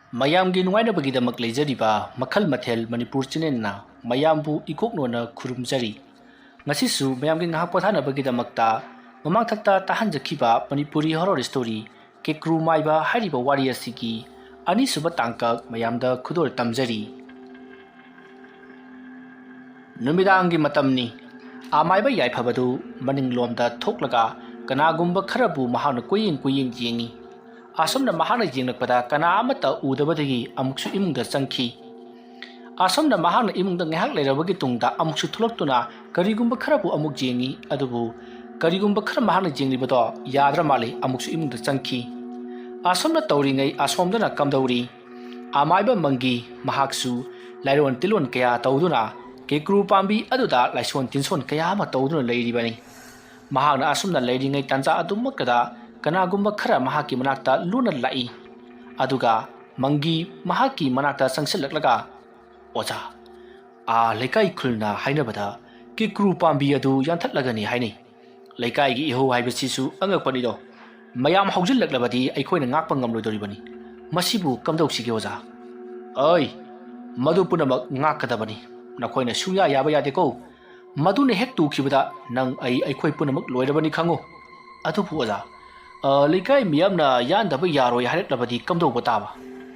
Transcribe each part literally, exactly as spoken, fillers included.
ꯃꯌꯥꯝꯒꯤ ꯅꯨꯡꯉꯥꯏꯅꯕꯒꯤꯗꯃꯛ ꯂꯩꯖꯔꯤꯕ ꯃꯈꯜ ꯃꯊꯦꯜ ꯃꯅꯤꯄꯨꯔ ꯆꯦꯅꯦꯜꯅ ꯃꯌꯥꯝꯕꯨ ꯏꯀꯣꯛꯅꯣꯅ ꯈꯨꯔꯨꯝꯖꯔꯤ꯫ ꯉꯁꯤꯁꯨ ꯃꯌꯥꯝꯒꯤ ꯉꯥꯏꯍꯥꯛ ꯄꯣꯊꯥꯅꯕꯒꯤꯗꯃꯛꯇ ꯃꯃꯥꯡꯊꯛꯇ ꯇꯥꯍꯟꯖꯈꯤꯕ ꯃꯅꯤꯄꯨꯔꯤ ꯍꯣꯔꯣꯔ ꯁ꯭ꯇꯣꯔꯤ ꯀꯦꯀ꯭ꯔꯨ ꯃꯥꯏꯕ ꯍꯥꯏꯔꯤꯕ ꯋꯥꯔꯤ ꯑꯁꯤꯒꯤ ꯑꯅꯤꯁꯨꯕ ꯇꯥꯡꯀꯛ ꯃꯌꯥꯝꯗ ꯈꯨꯗꯣꯜ ꯇꯝꯖꯔꯤ꯫ ꯅꯨꯃꯤꯗꯥꯡꯒꯤ ꯃꯇꯝꯅꯤ꯫ ꯑꯃꯥꯏꯕ ꯌꯥꯏꯐꯕꯗꯨ ꯃꯅꯤꯡꯂꯣꯝꯗ ꯊꯣꯛꯂꯒ ꯀꯅꯥꯒꯨꯝꯕ ꯈꯔꯕꯨ ꯃꯍꯥꯛꯅ ꯀꯣꯏꯌꯦꯡ ꯀꯣꯏꯌꯦꯡ ꯌꯦꯡꯉꯤ꯫ ꯑꯁꯨꯝꯅ ꯃꯍꯥꯛꯅ ꯌꯦꯡꯂꯛꯄꯗ ꯀꯅꯥ ꯑꯃꯠꯇ ꯎꯗꯕꯗꯒꯤ ꯑꯃꯨꯛꯁꯨ ꯏꯃꯨꯡꯗ ꯆꯪꯈꯤ꯫ ꯑꯁꯨꯝꯅ ꯃꯍꯥꯛꯅ ꯏꯃꯨꯡꯗ ꯉꯥꯏꯍꯥꯛ ꯂꯩꯔꯕꯒꯤ ꯇꯨꯡꯗ ꯑꯃꯨꯛꯁꯨ ꯊꯣꯛꯂꯛꯇꯨꯅ ꯀꯔꯤꯒꯨꯝꯕ ꯈꯔꯕꯨ ꯑꯃꯨꯛ ꯌꯦꯡꯉꯤ꯫ ꯑꯗꯨꯕꯨ ꯀꯔꯤꯒꯨꯝꯕ ꯈꯔ ꯃꯍꯥꯛꯅ ꯌꯦꯡꯂꯤꯕꯗꯣ ꯌꯥꯗ꯭ꯔ ꯃꯥꯜꯂꯤ, ꯑꯃꯨꯛꯁꯨ ꯏꯃꯨꯡꯗ ꯆꯪꯈꯤ꯫ ꯑꯁꯨꯝꯅ ꯇꯧꯔꯤꯉꯩ ꯑꯁꯣꯝꯗꯅ ꯀꯝꯗꯧꯔꯤ? ꯑꯃꯥꯏꯕ ꯃꯪꯒꯤ ꯃꯍꯥꯛꯁꯨ ꯂꯥꯏꯔꯣꯟ ꯇꯤꯜꯂꯣꯟ ꯀꯌꯥ ꯇꯧꯗꯨꯅ ꯀꯦꯀ꯭ꯔꯨ ꯄꯥꯝꯕꯤ ꯑꯗꯨꯗ ꯂꯥꯏꯁꯣꯟ ꯇꯤꯟꯁꯣꯟ ꯀꯌꯥ ꯑꯃ ꯇꯧꯗꯨꯅ ꯂꯩꯔꯤꯕꯅꯤ꯫ ꯃꯍꯥꯛꯅ ꯑꯁꯨꯝꯅ ꯂꯩꯔꯤꯉꯩ ꯇꯥꯟꯖꯥ ꯑꯗꯨꯃꯛꯇꯗ ꯀꯅꯥꯒꯨꯝꯕ ꯈꯔ ꯃꯍꯥꯛꯀꯤ ꯃꯅꯥꯛꯇ ꯂꯨꯅ ꯂꯥꯛꯏ꯫ ꯑꯗꯨꯒ ꯃꯪꯒꯤ ꯃꯍꯥꯛꯀꯤ ꯃꯅꯥꯛꯇ ꯆꯪꯁꯤꯜꯂꯛꯂꯒ, "ꯑꯣꯖꯥ, ꯑꯥ ꯂꯩꯀꯥꯏ ꯈꯨꯜꯅ ꯍꯥꯏꯅꯕꯗ ꯀꯦꯀ꯭ꯔꯨ ꯄꯥꯝꯕꯤ ꯑꯗꯨ ꯌꯥꯟꯊꯠꯂꯒꯅꯤ ꯍꯥꯏꯅꯩ꯫ ꯂꯩꯀꯥꯏꯒꯤ ꯏꯍꯧ ꯍꯥꯏꯕꯁꯤꯁꯨ ꯑꯉꯛꯄꯅꯤꯗꯣ꯫ ꯃꯌꯥꯝ ꯍꯧꯖꯤꯜꯂꯛꯂꯕꯗꯤ ꯑꯩꯈꯣꯏꯅ ꯉꯥꯛꯄ ꯉꯝꯂꯣꯏꯗꯧꯔꯤꯕꯅꯤ꯫ ꯃꯁꯤꯕꯨ ꯀꯝꯗꯧꯁꯤꯒꯦ ꯑꯣꯖꯥ?" "ꯑꯩ, ꯃꯗꯨ ꯄꯨꯝꯅꯃꯛ ꯉꯥꯛꯀꯗꯕꯅꯤ꯫ ꯅꯈꯣꯏꯅ ꯁꯨꯡꯌꯥ ꯌꯥꯕ ꯌꯥꯗꯦꯀꯣ꯫ ꯃꯗꯨꯅ ꯍꯦꯛ ꯇꯨꯈꯤꯕꯗ ꯅꯪ ꯑꯩ ꯑꯩꯈꯣꯏ ꯄꯨꯝꯅꯃꯛ ꯂꯣꯏꯔꯕꯅꯤ ꯈꯪꯉꯨ꯫ ꯑꯗꯨꯕꯨ ꯑꯣꯖꯥ, ꯑ, ꯂꯩꯀꯥꯏ ꯃꯤꯌꯥꯝꯅ ꯌꯥꯟꯗꯕ ꯌꯥꯔꯣꯏ ꯍꯥꯏꯔꯛꯂꯕꯗꯤ ꯀꯝꯗꯧꯕ ꯇꯥꯕ?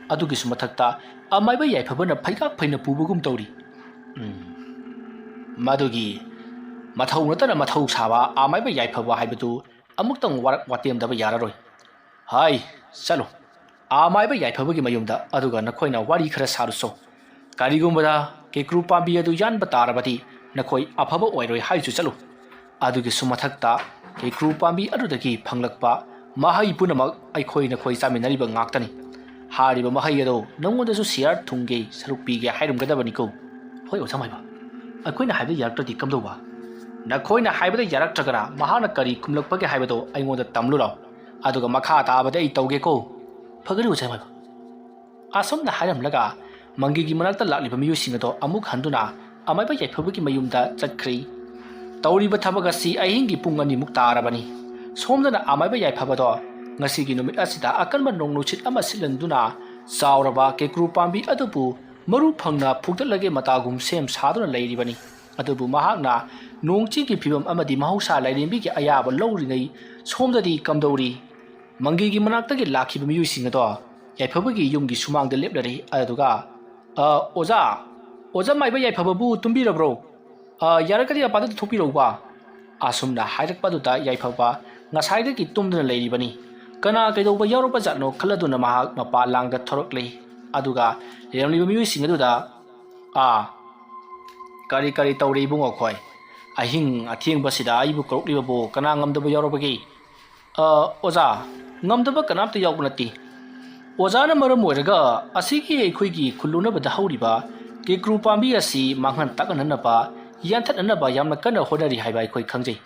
ꯑꯗꯨꯒꯤꯁꯨ ꯃꯊꯛꯇ ꯑꯃꯥꯏꯕ ꯌꯥꯏꯐꯕꯅ ꯐꯩꯒꯥꯛ ꯐꯩꯅ ꯄꯨꯕꯒꯨꯝ ꯇꯧꯔꯤ꯫ ꯎꯝ, ꯃꯗꯨꯒꯤ ꯃꯊꯧ ꯅꯠꯇꯅ ꯃꯊꯧ ꯁꯥꯕ ꯑꯃꯥꯏꯕ ꯌꯥꯏꯐꯕ ꯍꯥꯏꯕꯗꯨ ꯑꯃꯨꯛꯇꯪ ꯋꯥꯔꯛ ꯋꯥꯇꯦꯝꯗꯕ ꯌꯥꯔꯔꯣꯏ꯫ ꯍꯥꯏ, ꯆꯠꯂꯨ, ꯑꯃꯥꯏꯕ ꯌꯥꯏꯐꯕꯒꯤ ꯃꯌꯨꯝꯗ, ꯑꯗꯨꯒ ꯅꯈꯣꯏꯅ ꯋꯥꯔꯤ ꯈꯔ ꯁꯥꯔꯨꯆꯣ꯫ ꯀꯔꯤꯒꯨꯝꯕꯗ ꯀꯦꯀ꯭ꯔꯨ ꯄꯥꯝꯕꯤ ꯑꯗꯨ ꯌꯥꯟꯕ ꯇꯥꯔꯕꯗꯤ ꯅꯈꯣꯏ ꯑꯐꯕ ꯑꯣꯏꯔꯣꯏ ꯍꯥꯏꯁꯨ ꯆꯠꯂꯨ꯫ ꯑꯗꯨꯒꯤꯁꯨ ꯃꯊꯛꯇ ꯀꯦꯀ꯭ꯔꯨ ꯄꯥꯝꯕꯤ ꯑꯗꯨꯗꯒꯤ ꯐꯪꯂꯛꯄ ꯃꯍꯩ ꯄꯨꯝꯅꯃꯛ ꯑꯩꯈꯣꯏ ꯅꯈꯣꯏ ꯆꯥꯃꯤꯟꯅꯔꯤꯕ ꯉꯥꯛꯇꯅꯤ꯫ ꯍꯥꯏꯔꯤꯕ ꯃꯍꯩ ꯑꯗꯣ ꯅꯉꯣꯟꯗꯁꯨ ꯁꯤꯌꯥꯔ ꯊꯨꯡꯒꯦ, ꯁꯔꯨꯛ ꯄꯤꯒꯦ ꯍꯥꯏꯔꯝꯒꯗꯕꯅꯤꯀꯣ꯫ ꯍꯣꯏ ꯑꯣꯖꯥ ꯃꯥꯏꯕ, ꯑꯩꯈꯣꯏꯅ ꯍꯥꯏꯕꯗ ꯌꯥꯔꯛꯇ꯭ꯔꯗꯤ ꯀꯝꯗꯧꯕ? ꯅꯈꯣꯏꯅ ꯍꯥꯏꯕꯗ ꯌꯥꯔꯛꯇ꯭ꯔꯒꯅ ꯃꯍꯥꯛꯅ ꯀꯔꯤ ꯈꯨꯝꯂꯛꯄꯒꯦ ꯍꯥꯏꯕꯗꯣ ꯑꯩꯉꯣꯟꯗ ꯇꯝꯂꯨꯔꯣ꯫ ꯑꯗꯨꯒ ꯃꯈꯥ ꯇꯥꯕꯗꯤ ꯑꯩ ꯇꯧꯒꯦꯀꯣ꯫ ꯐꯒꯅꯤ ꯑꯣꯖꯥ ꯃꯥꯏꯕ꯫ ꯑꯁꯨꯝꯅ ꯍꯥꯏꯔꯝꯂꯒ ꯃꯪꯒꯤꯒꯤ ꯃꯅꯥꯛꯇ ꯂꯥꯛꯂꯤꯕ ꯃꯤꯑꯣꯏꯁꯤꯡ ꯑꯗꯣ ꯑꯃꯨꯛ ꯍꯟꯗꯨꯅ ꯑꯃꯥꯏꯕ ꯌꯥꯏꯐꯕꯒꯤ ꯃꯌꯨꯝꯗ ꯆꯠꯈ꯭ꯔꯤ꯫ ꯇꯧꯔꯤꯕ ꯊꯕꯛ ꯑꯁꯤ ꯑꯍꯤꯡꯒꯤ ꯄꯨꯡ ꯑꯅꯤꯃꯨꯛ ꯇꯥꯔꯕꯅꯤ꯫ ꯁꯣꯝꯗꯅ ꯑꯃꯥꯏꯕ ꯌꯥꯏꯐꯕꯗꯣ ꯉꯁꯤꯒꯤ ꯅꯨꯃꯤꯠ ꯑꯁꯤꯗ ꯑꯀꯟꯕ ꯅꯣꯡ ꯅꯨꯡꯁꯤꯠ ꯑꯃ ꯁꯤꯠꯍꯟꯗꯨꯅ ꯆꯥꯎꯔꯕ ꯀꯦꯀ꯭ꯔꯨ ꯄꯥꯝꯕꯤ ꯑꯗꯨꯕꯨ ꯃꯔꯨ ꯐꯪꯅ ꯐꯨꯛꯇꯠꯂꯒꯦ ꯃꯇꯥꯒꯨꯝ ꯁꯦꯝ ꯁꯥꯗꯨꯅ ꯂꯩꯔꯤꯕꯅꯤ꯫ ꯑꯗꯨꯕꯨ ꯃꯍꯥꯛꯅ ꯅꯣꯡ ꯆꯤꯡꯒꯤ ꯐꯤꯕꯝ ꯑꯃꯗꯤ ꯃꯍꯧꯁꯥ ꯂꯥꯏꯔꯦꯝꯕꯤꯒꯤ ꯑꯌꯥꯕ ꯂꯧꯔꯤꯉꯩ ꯁꯣꯝꯗꯗꯤ ꯀꯝꯗꯧꯔꯤ? ꯃꯪꯒꯤꯒꯤ ꯃꯅꯥꯛꯇꯒꯤ ꯂꯥꯛꯈꯤꯕ ꯃꯤꯑꯣꯏꯁꯤꯡ ꯑꯗꯣ ꯌꯥꯏꯐꯕꯒꯤ ꯌꯨꯝꯒꯤ ꯁꯨꯃꯥꯡꯗ ꯂꯦꯞꯂꯔꯦ꯫ ꯑꯗꯨꯒ, "ꯑ, ꯑꯣꯖꯥ, ꯑꯣꯖꯥ ꯃꯥꯏꯕ ꯌꯥꯏꯐꯕꯕꯨ ꯇꯨꯝꯕꯤꯔꯕ꯭ꯔꯣ? ꯑ, ꯌꯥꯔꯒꯗꯤ ꯃꯄꯥꯟꯗ ꯊꯣꯛꯄꯤꯔꯛꯎꯕ?" ꯑꯁꯨꯝꯅ ꯍꯥꯏꯔꯛꯄꯗꯨꯗ ꯌꯥꯏꯐꯕ ꯉꯁꯥꯏꯗꯒꯤ ꯇꯨꯝꯗꯨꯅ ꯂꯩꯔꯤꯕꯅꯤ꯫ ꯀꯅꯥ ꯀꯩꯗꯧꯕ ꯌꯥꯎꯔꯛꯄ ꯖꯥꯠꯅꯣ ꯈꯜꯂꯗꯨꯅ ꯃꯍꯥꯛ ꯃꯄꯥ ꯂꯥꯡꯗ ꯊꯣꯔꯛꯂꯤ꯫ ꯑꯗꯨꯒ ꯂꯩꯔꯝꯂꯤꯕ ꯃꯤꯑꯣꯏꯁꯤꯡ ꯑꯗꯨꯗ, "ꯑꯥ, ꯀꯔꯤ ꯀꯔꯤ ꯇꯧꯔꯤ ꯏꯕꯨꯡꯉꯣ ꯈꯣꯏ? ꯑꯍꯤꯡ ꯑꯊꯦꯡꯕꯁꯤꯗ ꯑꯩꯕꯨ ꯀꯧꯔꯛꯂꯤꯕꯕꯨ ꯀꯅꯥ ꯉꯝꯗꯕ ꯌꯥꯎꯔꯕꯒꯦ?" "ꯑ, ꯑꯣꯖꯥ, ꯉꯝꯗꯕ ꯀꯅꯥꯝꯇ ꯌꯥꯎꯕ ꯅꯠꯇꯦ꯫ ꯑꯣꯖꯥꯅ ꯃꯔꯝ ꯑꯣꯏꯔꯒ ꯑꯁꯤꯒꯤ ꯑꯩꯈꯣꯏꯒꯤ ꯈꯨꯜ ꯂꯨꯅꯕꯗ ꯍꯧꯔꯤꯕ ꯀꯦꯀ꯭ꯔꯨ ꯄꯥꯝꯕꯤ ꯑꯁꯤ ꯃꯥꯡꯍꯟ ꯇꯥꯛꯍꯟꯅꯅꯕ, ꯌꯥꯟꯊꯠꯅꯅꯕ ꯌꯥꯝꯅ ꯀꯟꯅ ꯍꯣꯠꯅꯔꯤ ꯍꯥꯏꯕ ꯑꯩꯈꯣꯏ ꯈꯪꯖꯩ꯫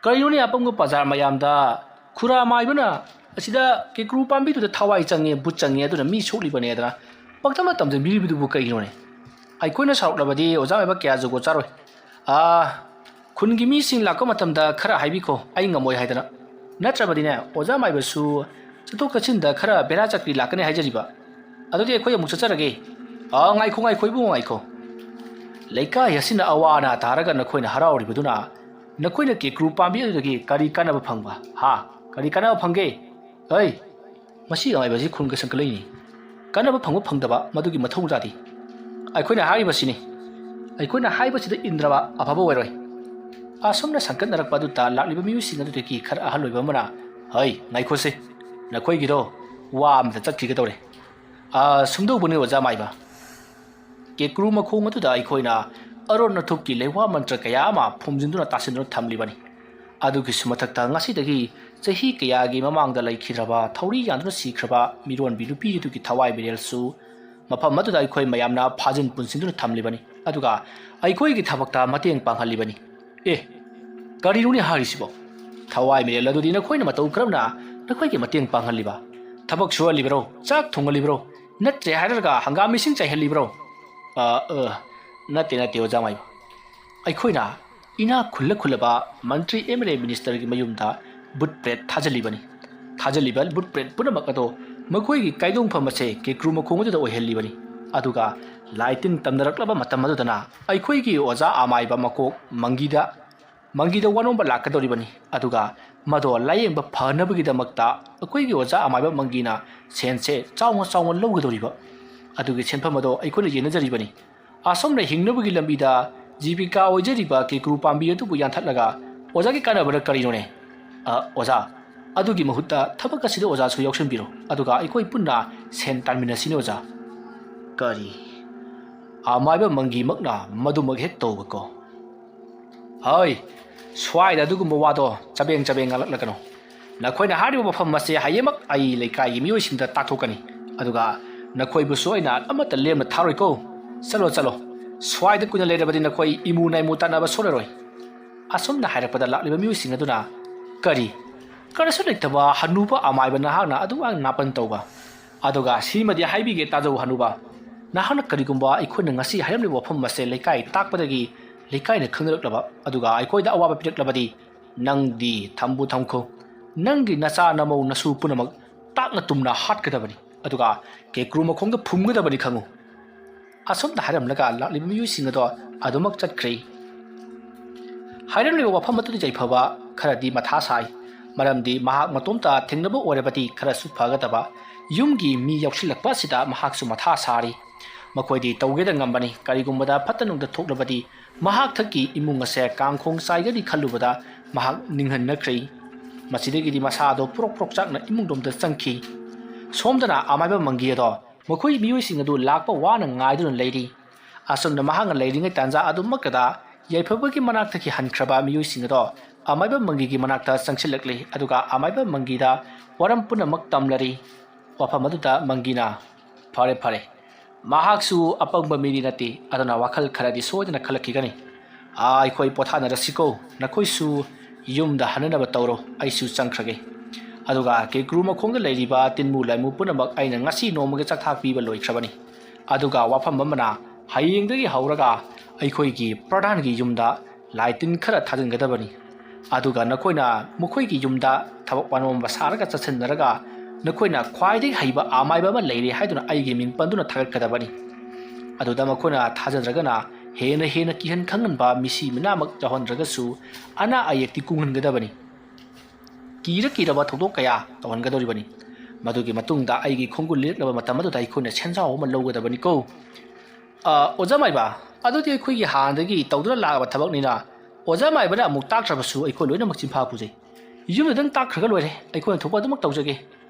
ꯀꯔꯤꯅꯣꯅꯦ ꯑꯄꯪꯕ ꯕꯖꯥꯔ ꯃꯌꯥꯝꯗ ꯈꯨꯔꯥ ꯃꯥꯏꯕꯅ ꯑꯁꯤꯗ ꯀꯦꯀ꯭ꯔꯨ ꯄꯥꯝꯕꯤꯗꯨꯗ ꯊꯋꯥꯏ ꯆꯪꯉꯦ, ꯕꯨꯠ ꯆꯪꯉꯦ, ꯑꯗꯨꯅ ꯃꯤ ꯁꯣꯛꯂꯤꯕꯅꯦꯗꯅ ꯄꯪꯇꯝꯗ ꯇꯝꯖꯟꯕꯤꯔꯤꯕꯗꯨꯕꯨ ꯀꯩꯒꯤꯅꯣꯅꯦ? ꯑꯩꯈꯣꯏꯅ ꯁꯥꯎꯔꯛꯂꯕꯗꯤ ꯑꯣꯖꯥ ꯃꯥꯏꯕ ꯀꯌꯥ ꯖꯨꯒꯣꯠ ꯆꯥꯔꯣꯏ꯫ ꯑꯥ, ꯈꯨꯟꯒꯤ ꯃꯤꯁꯤꯡ ꯂꯥꯛꯄ ꯃꯇꯝꯗ ꯈꯔ ꯍꯥꯏꯕꯤꯈꯣ, ꯑꯩ ꯉꯝꯃꯣꯏ ꯍꯥꯏꯗꯅ꯫ ꯅꯠꯇ꯭ꯔꯕꯗꯤꯅꯦ, ꯑꯣꯖꯥ ꯃꯥꯏꯕꯁꯨ ꯆꯠꯊꯣꯛ ꯆꯠꯁꯤꯟꯗ ꯈꯔ ꯕꯦꯔꯥ ꯆꯀ꯭ꯔꯤ ꯂꯥꯛꯀꯅꯤ ꯍꯥꯏꯖꯔꯤꯕ꯫ ꯑꯗꯨꯗꯤ ꯑꯩꯈꯣꯏ ꯑꯃꯨꯛ ꯆꯠꯆꯔꯒꯦ꯫ ꯑꯥ, ꯉꯥꯏꯈꯣ, ꯉꯥꯏꯈꯣ, ꯏꯕꯨꯡꯉꯣ, ꯉꯥꯏꯈꯣ꯫ ꯂꯩꯀꯥꯏ ꯑꯁꯤꯅ ꯑꯋꯥ ꯑꯅꯥ ꯇꯥꯔꯒ ꯅꯈꯣꯏꯅ ꯍꯔꯥꯎꯔꯤꯕꯗꯨꯅ ꯅꯈꯣꯏꯅ ꯀꯦꯀ꯭ꯔꯨ ꯄꯥꯝꯕꯤ ꯑꯗꯨꯗꯒꯤ ꯀꯔꯤ ꯀꯥꯟꯅꯕ ꯐꯪꯕ? ꯍꯥ? ꯀꯔꯤ ꯀꯥꯟꯅꯕ ꯐꯪꯒꯦ? ꯑꯩ, ꯃꯁꯤ ꯑꯃꯥꯏꯕꯁꯤ ꯈꯨꯟꯒ ꯁꯪꯀꯠꯂꯛꯏꯅꯤ꯫ ꯀꯥꯟꯅꯕ ꯐꯪꯕ ꯐꯪꯗꯕ ꯃꯗꯨꯒꯤ ꯃꯊꯧ ꯇꯥꯗꯦ꯫ ꯑꯩꯈꯣꯏꯅ ꯍꯥꯏꯔꯤꯕꯁꯤꯅꯤ꯫ ꯑꯩꯈꯣꯏꯅ ꯍꯥꯏꯕꯁꯤꯗ ꯏꯟꯗ꯭ꯔꯕ ꯑꯐꯕ ꯑꯣꯏꯔꯣꯏ꯫ ꯑꯁꯨꯝꯅ ꯁꯪꯀꯠꯅꯔꯛꯄ ꯑꯗꯨꯗ ꯂꯥꯛꯂꯤꯕ ꯃꯤꯑꯣꯏꯁꯤꯡ ꯑꯗꯨꯗꯒꯤ ꯈꯔ ꯑꯍꯜ ꯑꯣꯏꯕ ꯑꯃꯅ, "ꯍꯩ, ꯉꯥꯏꯈꯣꯁꯦ, ꯅꯈꯣꯏꯒꯤꯗꯣ ꯋꯥ ꯑꯃꯗ ꯆꯠꯈꯤꯒꯗꯧꯔꯦ꯫ ꯑꯥ, ꯁꯨꯝꯗꯧꯕꯅꯤ ꯑꯣꯖꯥ ꯃꯥꯏꯕ꯫ ꯀꯦꯀ꯭ꯔꯨ ꯃꯈꯣꯡ ꯑꯗꯨꯗ ꯑꯩꯈꯣꯏꯅ ꯑꯔꯣꯟ ꯑꯊꯨꯞꯀꯤ ꯂꯩꯋꯥ ꯃꯟꯇ꯭ꯔ ꯀꯌꯥ ꯑꯃ ꯐꯨꯝꯖꯤꯟꯗꯨꯅ ꯇꯥꯁꯤꯟꯗꯨꯅ ꯊꯝꯂꯤꯕꯅꯤ꯫ ꯑꯗꯨꯒꯤꯁꯨ ꯃꯊꯛꯇ ꯉꯁꯤꯗꯒꯤ ꯆꯍꯤ ꯀꯌꯥꯒꯤ ꯃꯃꯥꯡꯗ ꯂꯩꯈꯤꯗ꯭ꯔꯕ ꯊꯧꯔꯤ ꯌꯥꯟꯗꯨꯅ ꯁꯤꯈ꯭ꯔꯕ ꯃꯤꯔꯣꯟꯕꯤ ꯅꯨꯄꯤ ꯑꯗꯨꯒꯤ ꯊꯋꯥꯏ ꯃꯤꯔꯦꯜꯁꯨ ꯃꯐꯝ ꯑꯗꯨꯗ ꯑꯩꯈꯣꯏ ꯃꯌꯥꯝꯅ ꯐꯥꯖꯤꯟ ꯄꯨꯟꯁꯤꯟꯗꯨꯅ ꯊꯝꯂꯤꯕꯅꯤ꯫ ꯑꯗꯨꯒ ꯑꯩꯈꯣꯏꯒꯤ ꯊꯕꯛꯇ ꯃꯇꯦꯡ ꯄꯥꯡꯍꯜꯂꯤꯕꯅꯤ꯫ ꯑꯦ, ꯀꯔꯤꯅꯣꯅꯦ ꯍꯥꯏꯔꯤꯁꯤꯕꯣ? ꯊꯋꯥꯏ ꯃꯤꯔꯦꯜ ꯑꯗꯨꯗꯤ ꯅꯈꯣꯏꯅ ꯃꯇꯧ ꯀꯔꯝꯅ ꯅꯈꯣꯏꯒꯤ ꯃꯇꯦꯡ ꯄꯥꯡꯍꯜꯂꯤꯕ? ꯊꯕꯛ ꯁꯨꯍꯜꯂꯤꯕꯔꯣ? ꯆꯥꯛ ꯊꯣꯡꯍꯜꯂꯤꯕꯔꯣ? ꯅꯠꯇ꯭ꯔꯦ ꯍꯥꯏꯔꯒ ꯍꯪꯒꯥꯝ ꯏꯁꯤꯡ ꯆꯥꯏꯍꯜꯂꯤꯕ꯭ꯔꯣ?" "ꯑ, ꯑ, ꯅꯠꯇꯦ, ꯅꯠꯇꯦ, ꯑꯣꯖꯥ ꯃꯥꯏꯕ꯫ ꯑꯩꯈꯣꯏꯅ ꯏꯅꯥꯛ ꯈꯨꯜꯂ ꯈꯨꯜꯂꯕ ꯃꯟꯇ꯭ꯔꯤ, ꯑꯦꯝ ꯑꯦꯜ ꯑꯦ, ꯃꯤꯅꯤꯁꯇꯔꯒꯤ ꯃꯌꯨꯝꯗ ꯕꯨꯠ ꯄ꯭ꯔꯦꯠ ꯊꯥꯖꯤꯜꯂꯤꯕꯅꯤ꯫ ꯊꯥꯖꯤꯜꯂꯤꯕ ꯕꯨꯠ ꯄ꯭ꯔꯦꯠ ꯄꯨꯝꯅꯃꯛ ꯑꯗꯣ ꯃꯈꯣꯏꯒꯤ ꯀꯥꯏꯗꯣꯡꯐꯝ ꯑꯁꯦ ꯀꯦꯀ꯭ꯔꯨ ꯃꯈꯣꯡ ꯑꯗꯨꯗ ꯑꯣꯏꯍꯜꯂꯤꯕꯅꯤ꯫ ꯑꯗꯨꯒ ꯂꯥꯏ ꯇꯤꯟ ꯇꯝꯅꯔꯛꯂꯕ ꯃꯇꯝ ꯑꯗꯨꯗꯅ ꯑꯩꯈꯣꯏꯒꯤ ꯑꯣꯖꯥ ꯑꯃꯥꯏꯕ ꯃꯀꯣꯛ ꯃꯪꯒꯤꯗ, ꯃꯪꯒꯤꯗ ꯋꯥꯅꯣꯝꯕ ꯂꯥꯛꯀꯗꯧꯔꯤꯕꯅꯤ꯫ ꯑꯗꯨꯒ ꯃꯗꯣ ꯂꯥꯌꯦꯡꯕ ꯐꯅꯕꯒꯤꯗꯃꯛꯇ ꯑꯩꯈꯣꯏꯒꯤ ꯑꯣꯖꯥ ꯑꯃꯥꯏꯕ ꯃꯪꯒꯤꯅ ꯁꯦꯟꯁꯦ ꯆꯥꯎꯅ ꯆꯥꯎꯅ ꯂꯧꯒꯗꯧꯔꯤꯕ꯫ ꯑꯗꯨꯒꯤ ꯁꯦꯟꯐꯝ ꯑꯗꯣ ꯑꯩꯈꯣꯏꯅ ꯌꯦꯟꯅꯖꯔꯤꯕꯅꯤ꯫ ꯑꯁꯣꯝꯅ ꯍꯤꯡꯅꯕꯒꯤ ꯂꯝꯕꯤꯗ ꯖꯤꯕꯤꯀꯥ ꯑꯣꯏꯖꯔꯤꯕ ꯀꯦꯀ꯭ꯔꯨ ꯄꯥꯝꯕꯤ ꯑꯗꯨꯕꯨ ꯌꯥꯟꯊꯠꯂꯒ ꯑꯣꯖꯥꯒꯤ ꯀꯥꯟꯅꯕꯅ ꯀꯔꯤꯅꯣꯅꯦ? ꯑ, ꯑꯣꯖꯥ, ꯑꯗꯨꯒꯤ ꯃꯍꯨꯠꯇ ꯊꯕꯛ ꯑꯁꯤꯗ ꯑꯣꯖꯥꯁꯨ ꯌꯥꯎꯁꯤꯟꯕꯤꯔꯣ, ꯑꯗꯨꯒ ꯑꯩꯈꯣꯏ ꯄꯨꯟꯅ ꯁꯦꯟ ꯇꯥꯟꯃꯤꯟꯅꯁꯤꯅꯦ ꯑꯣꯖꯥ꯫ ꯀꯔꯤ? ꯑꯃꯥꯏꯕ ꯃꯪꯒꯤꯃꯛꯅ ꯃꯗꯨꯃꯛ ꯍꯦꯛ ꯇꯧꯕꯀꯣ? ꯍꯣꯏ, ꯁ꯭ꯋꯥꯏꯗ ꯑꯗꯨꯒꯨꯝꯕ ꯋꯥꯗꯣ ꯆꯕꯦꯡ ꯆꯕꯦꯡ ꯉꯥꯡꯂꯛꯂꯒꯅꯨ꯫ ꯅꯈꯣꯏꯅ ꯍꯥꯏꯔꯤꯕ ꯋꯥꯐꯝ ꯑꯁꯦ ꯍꯌꯦꯡꯃꯛ ꯑꯩ ꯂꯩꯀꯥꯏꯒꯤ ꯃꯤꯑꯣꯏꯁꯤꯡꯗ ꯇꯥꯛꯊꯣꯛꯀꯅꯤ, ꯑꯗꯨꯒ ꯅꯈꯣꯏꯕꯨꯁꯨ ꯑꯩꯅ ꯑꯃꯠꯇ ꯂꯦꯝꯅ ꯊꯥꯔꯣꯏꯀꯣ꯫ ꯆꯠꯂꯣ, ꯆꯠꯂꯣ, ꯁ꯭ꯋꯥꯏꯗ ꯀꯨꯏꯅ ꯂꯩꯔꯕꯗꯤ ꯅꯈꯣꯏ ꯏꯃꯨ ꯅꯥꯏꯃꯨ ꯇꯥꯟꯅꯕ ꯁꯣꯛꯂꯔꯣꯏ꯫ ꯑꯁꯨꯝꯅ ꯍꯥꯏꯔꯛꯄꯗ ꯂꯥꯛꯂꯤꯕ ꯃꯤꯑꯣꯏꯁꯤꯡ ꯑꯗꯨꯅ, "ꯀꯔꯤ? ꯀꯔꯤꯁꯨ ꯂꯩꯇꯕ ꯍꯅꯨꯕ ꯑꯃꯥꯏꯕ ꯅꯍꯥꯛꯅ ꯑꯗꯨꯛ ꯌꯥꯝꯅ ꯅꯥꯄꯟ ꯇꯧꯕ? ꯑꯗꯨꯒ ꯁꯤꯃꯗꯤ ꯍꯥꯏꯕꯤꯒꯦ, ꯇꯥꯖꯧ ꯍꯅꯨꯕ, ꯅꯍꯥꯛꯅ ꯀꯔꯤꯒꯨꯝꯕ ꯑꯩꯈꯣꯏꯅ ꯉꯁꯤ ꯍꯥꯏꯔꯝꯂꯤꯕ ꯋꯥꯐꯝ ꯑꯁꯦ ꯂꯩꯀꯥꯏ ꯇꯥꯛꯄꯗꯒꯤ ꯂꯩꯀꯥꯏꯅ ꯈꯪꯅꯔꯛꯂꯕ, ꯑꯗꯨꯒ ꯑꯩꯈꯣꯏꯗ ꯑꯋꯥꯕ ꯄꯤꯔꯛꯂꯕꯗꯤ ꯅꯪꯗꯤ ꯊꯝꯕꯨ ꯊꯝꯈꯣ, ꯅꯪꯒꯤ ꯅꯆꯥ ꯅꯃꯧ ꯅꯁꯨ ꯄꯨꯝꯅꯃꯛ ꯇꯥꯛꯅ ꯇꯨꯝꯅ ꯍꯥꯠꯀꯗꯕꯅꯤ, ꯑꯗꯨꯒ ꯀꯦꯀ꯭ꯔꯨ ꯃꯈꯣꯡꯗ ꯐꯨꯝꯒꯗꯕꯅꯤ ꯈꯪꯉꯨ꯫" ꯑꯁꯨꯝꯅ ꯍꯥꯏꯔꯝꯂꯒ ꯂꯥꯛꯂꯤꯕ ꯃꯤꯑꯣꯏꯁꯤꯡ ꯑꯗꯣ ꯑꯗꯨꯃꯛ ꯆꯠꯈ꯭ꯔꯦ꯫ ꯍꯥꯏꯔꯝꯂꯤꯕ ꯋꯥꯐꯝ ꯑꯗꯨꯗ ꯌꯥꯏꯐꯕ ꯈꯔꯗꯤ ꯃꯊꯥ ꯁꯥꯏ, ꯃꯔꯝꯗꯤ ꯃꯍꯥꯛ ꯃꯇꯣꯝꯇ ꯊꯦꯡꯅꯕ ꯑꯣꯏꯔꯕꯗꯤ ꯈꯔꯁꯨ ꯐꯒꯗꯕ꯫ ꯌꯨꯝꯒꯤ ꯃꯤ ꯌꯥꯎꯁꯤꯜꯂꯛꯄ ꯑꯁꯤꯗ ꯃꯍꯥꯛꯁꯨ ꯃꯊꯥ ꯁꯥꯔꯤ꯫ ꯃꯈꯣꯏꯗꯤ ꯇꯧꯒꯦꯗ ꯉꯝꯕꯅꯤ, ꯀꯔꯤꯒꯨꯝꯕꯗ ꯐꯠꯇ ꯅꯨꯡꯗ ꯊꯣꯛꯂꯕꯗꯤ ꯃꯍꯥꯛ ꯊꯛꯀꯤ ꯏꯃꯨꯡ ꯑꯁꯦ ꯀꯥꯡꯈꯣꯡ ꯆꯥꯏꯒꯅꯤ ꯈꯜꯂꯨꯕꯗ ꯃꯍꯥꯛ ꯅꯤꯡꯍꯟꯅꯈ꯭ꯔꯦ꯫ ꯃꯁꯤꯗꯒꯤꯗꯤ ꯃꯁꯥꯗꯣ ꯄꯨꯔꯣꯛ ꯄꯨꯔꯣꯛ ꯆꯥꯛꯅ ꯏꯃꯨꯡꯂꯣꯝꯗ ꯆꯪꯈꯤ꯫ ꯁꯣꯝꯗꯅ ꯑꯃꯥꯏꯕ ꯃꯪꯒꯤ ꯑꯗꯣ ꯃꯈꯣꯏ ꯃꯤꯑꯣꯏꯁꯤꯡ ꯑꯗꯨ ꯂꯥꯛꯄ ꯋꯥꯅ ꯉꯥꯏꯗꯨꯅ ꯂꯩꯔꯤ꯫ ꯑꯁꯨꯝꯅ ꯃꯍꯥꯛꯅ ꯂꯩꯔꯤꯉꯩ ꯇꯥꯟꯖꯥ ꯑꯗꯨꯃꯛꯇꯗ ꯌꯥꯏꯐꯕꯒꯤ ꯃꯅꯥꯛꯇꯒꯤ ꯍꯟꯈ꯭ꯔꯕ ꯃꯤꯑꯣꯏꯁꯤꯡ ꯑꯗꯣ ꯑꯃꯥꯏꯕ ꯃꯪꯒꯤꯒꯤ ꯃꯅꯥꯛꯇ ꯆꯪꯁꯤꯜꯂꯛꯂꯤ, ꯑꯗꯨꯒ ꯑꯃꯥꯏꯕ ꯃꯪꯒꯤꯗ ꯋꯥꯔꯝ ꯄꯨꯝꯅꯃꯛ ꯇꯝꯂꯔꯤ꯫ ꯋꯥꯐꯝ ꯑꯗꯨꯗ ꯃꯪꯒꯤꯅ, "ꯐꯔꯦ, ꯐꯔꯦ, ꯃꯍꯥꯛꯁꯨ ꯑꯄꯪꯕ ꯃꯤꯗꯤ ꯅꯠꯇꯦ, ꯑꯗꯨꯅ ꯋꯥꯈꯜ ꯈꯔꯗꯤ ꯁꯣꯏꯗꯅ ꯈꯜꯂꯛꯈꯤꯒꯅꯤ꯫ ꯑꯥ, ꯑꯩꯈꯣꯏ ꯄꯣꯊꯥꯅꯔꯁꯤꯀꯣ, ꯅꯈꯣꯏꯁꯨ ꯌꯨꯝꯗ ꯍꯟꯅꯅꯕ ꯇꯧꯔꯣ, ꯑꯩꯁꯨ ꯆꯪꯈ꯭ꯔꯒꯦ꯫ ꯑꯗꯨꯒ ꯀꯦꯀ꯭ꯔꯨ ꯃꯈꯣꯡꯗ ꯂꯩꯔꯤꯕ ꯇꯤꯟꯃꯨ ꯂꯥꯏꯃꯨ ꯄꯨꯝꯅꯃꯛ ꯑꯩꯅ ꯉꯁꯤ ꯅꯣꯡꯃꯒꯤ ꯆꯥꯛꯊꯥꯛ ꯄꯤꯕ ꯂꯣꯏꯈ꯭ꯔꯕꯅꯤ꯫ ꯑꯗꯨꯒ ꯋꯥꯐꯝ ꯑꯃꯅ, ꯍꯌꯦꯡꯗꯒꯤ ꯍꯧꯔꯒ ꯑꯩꯈꯣꯏꯒꯤ ꯄ꯭ꯔꯙꯥꯟꯒꯤ ꯌꯨꯝꯗ ꯂꯥꯏ ꯇꯤꯟ ꯈꯔ ꯊꯥꯖꯤꯟꯒꯗꯕꯅꯤ꯫ ꯑꯗꯨꯒ ꯅꯈꯣꯏꯅ ꯃꯈꯣꯏꯒꯤ ꯌꯨꯝꯗ ꯊꯕꯛ ꯋꯥꯅꯣꯝꯕ ꯁꯥꯔꯒ ꯆꯠꯁꯤꯟꯅꯔꯒ ꯅꯈꯣꯏꯅ ꯈ꯭ꯋꯥꯏꯗꯒꯤ ꯍꯩꯕ ꯑꯃꯥꯏꯕ ꯑꯃ ꯂꯩꯔꯦ ꯍꯥꯏꯗꯨꯅ ꯑꯩꯒꯤ ꯃꯤꯡ ꯄꯟꯗꯨꯅ ꯊꯥꯒꯠꯀꯗꯕꯅꯤ꯫ ꯑꯗꯨꯗ ꯃꯈꯣꯏꯅ ꯊꯥꯖꯗ꯭ꯔꯒꯅ ꯍꯦꯟꯅ ꯍꯦꯟꯅ ꯀꯤꯍꯟ ꯈꯪꯍꯟꯕ ꯃꯤꯁꯤ ꯃꯤꯅꯥꯃꯛ ꯌꯥꯎꯍꯟꯗ꯭ꯔꯒꯁꯨ ꯑꯅꯥ ꯑꯌꯦꯛꯇꯤ ꯀꯨꯡꯍꯟꯒꯗꯕꯅꯤ꯫ ꯀꯤꯔ ꯀꯤꯔꯕ ꯊꯧꯗꯣꯛ ꯀꯌꯥ ꯇꯧꯍꯟꯒꯗꯧꯔꯤꯕꯅꯤ꯫ ꯃꯗꯨꯒꯤ ꯃꯇꯨꯡꯗ ꯑꯩꯒꯤ ꯈꯣꯡꯒꯨꯜ ꯂꯤꯔꯛꯂꯕ ꯃꯇꯝ ꯑꯗꯨꯗ ꯑꯩꯈꯣꯏꯅ ꯁꯦꯟꯖꯥꯎ ꯑꯃ ꯂꯧꯒꯗꯕꯅꯤꯀꯣ꯫ ꯑ, ꯑꯣꯖꯥ ꯃꯥꯏꯕ, ꯑꯗꯨꯗꯤ ꯑꯩꯈꯣꯏꯒꯤ ꯍꯥꯟꯅꯗꯒꯤ ꯇꯧꯗꯨꯅ ꯂꯥꯛꯂꯕ ꯊꯕꯛꯅꯤꯅ ꯑꯣꯖꯥ ꯃꯥꯏꯕꯅ ꯑꯃꯨꯛ ꯇꯥꯛꯇ꯭ꯔꯕꯁꯨ ꯑꯩꯈꯣꯏ ꯂꯣꯏꯅꯃꯛ ꯆꯤꯟꯐꯥ ꯄꯨꯖꯩ꯫ ꯌꯨꯝꯗꯗꯪ ꯇꯥꯛꯈ꯭ꯔꯒ ꯂꯣꯏꯔꯦ, ꯑꯩꯈꯣꯏꯅ ꯊꯣꯛꯄ ꯑꯗꯨꯃꯛ ꯇꯧꯖꯒꯦ꯫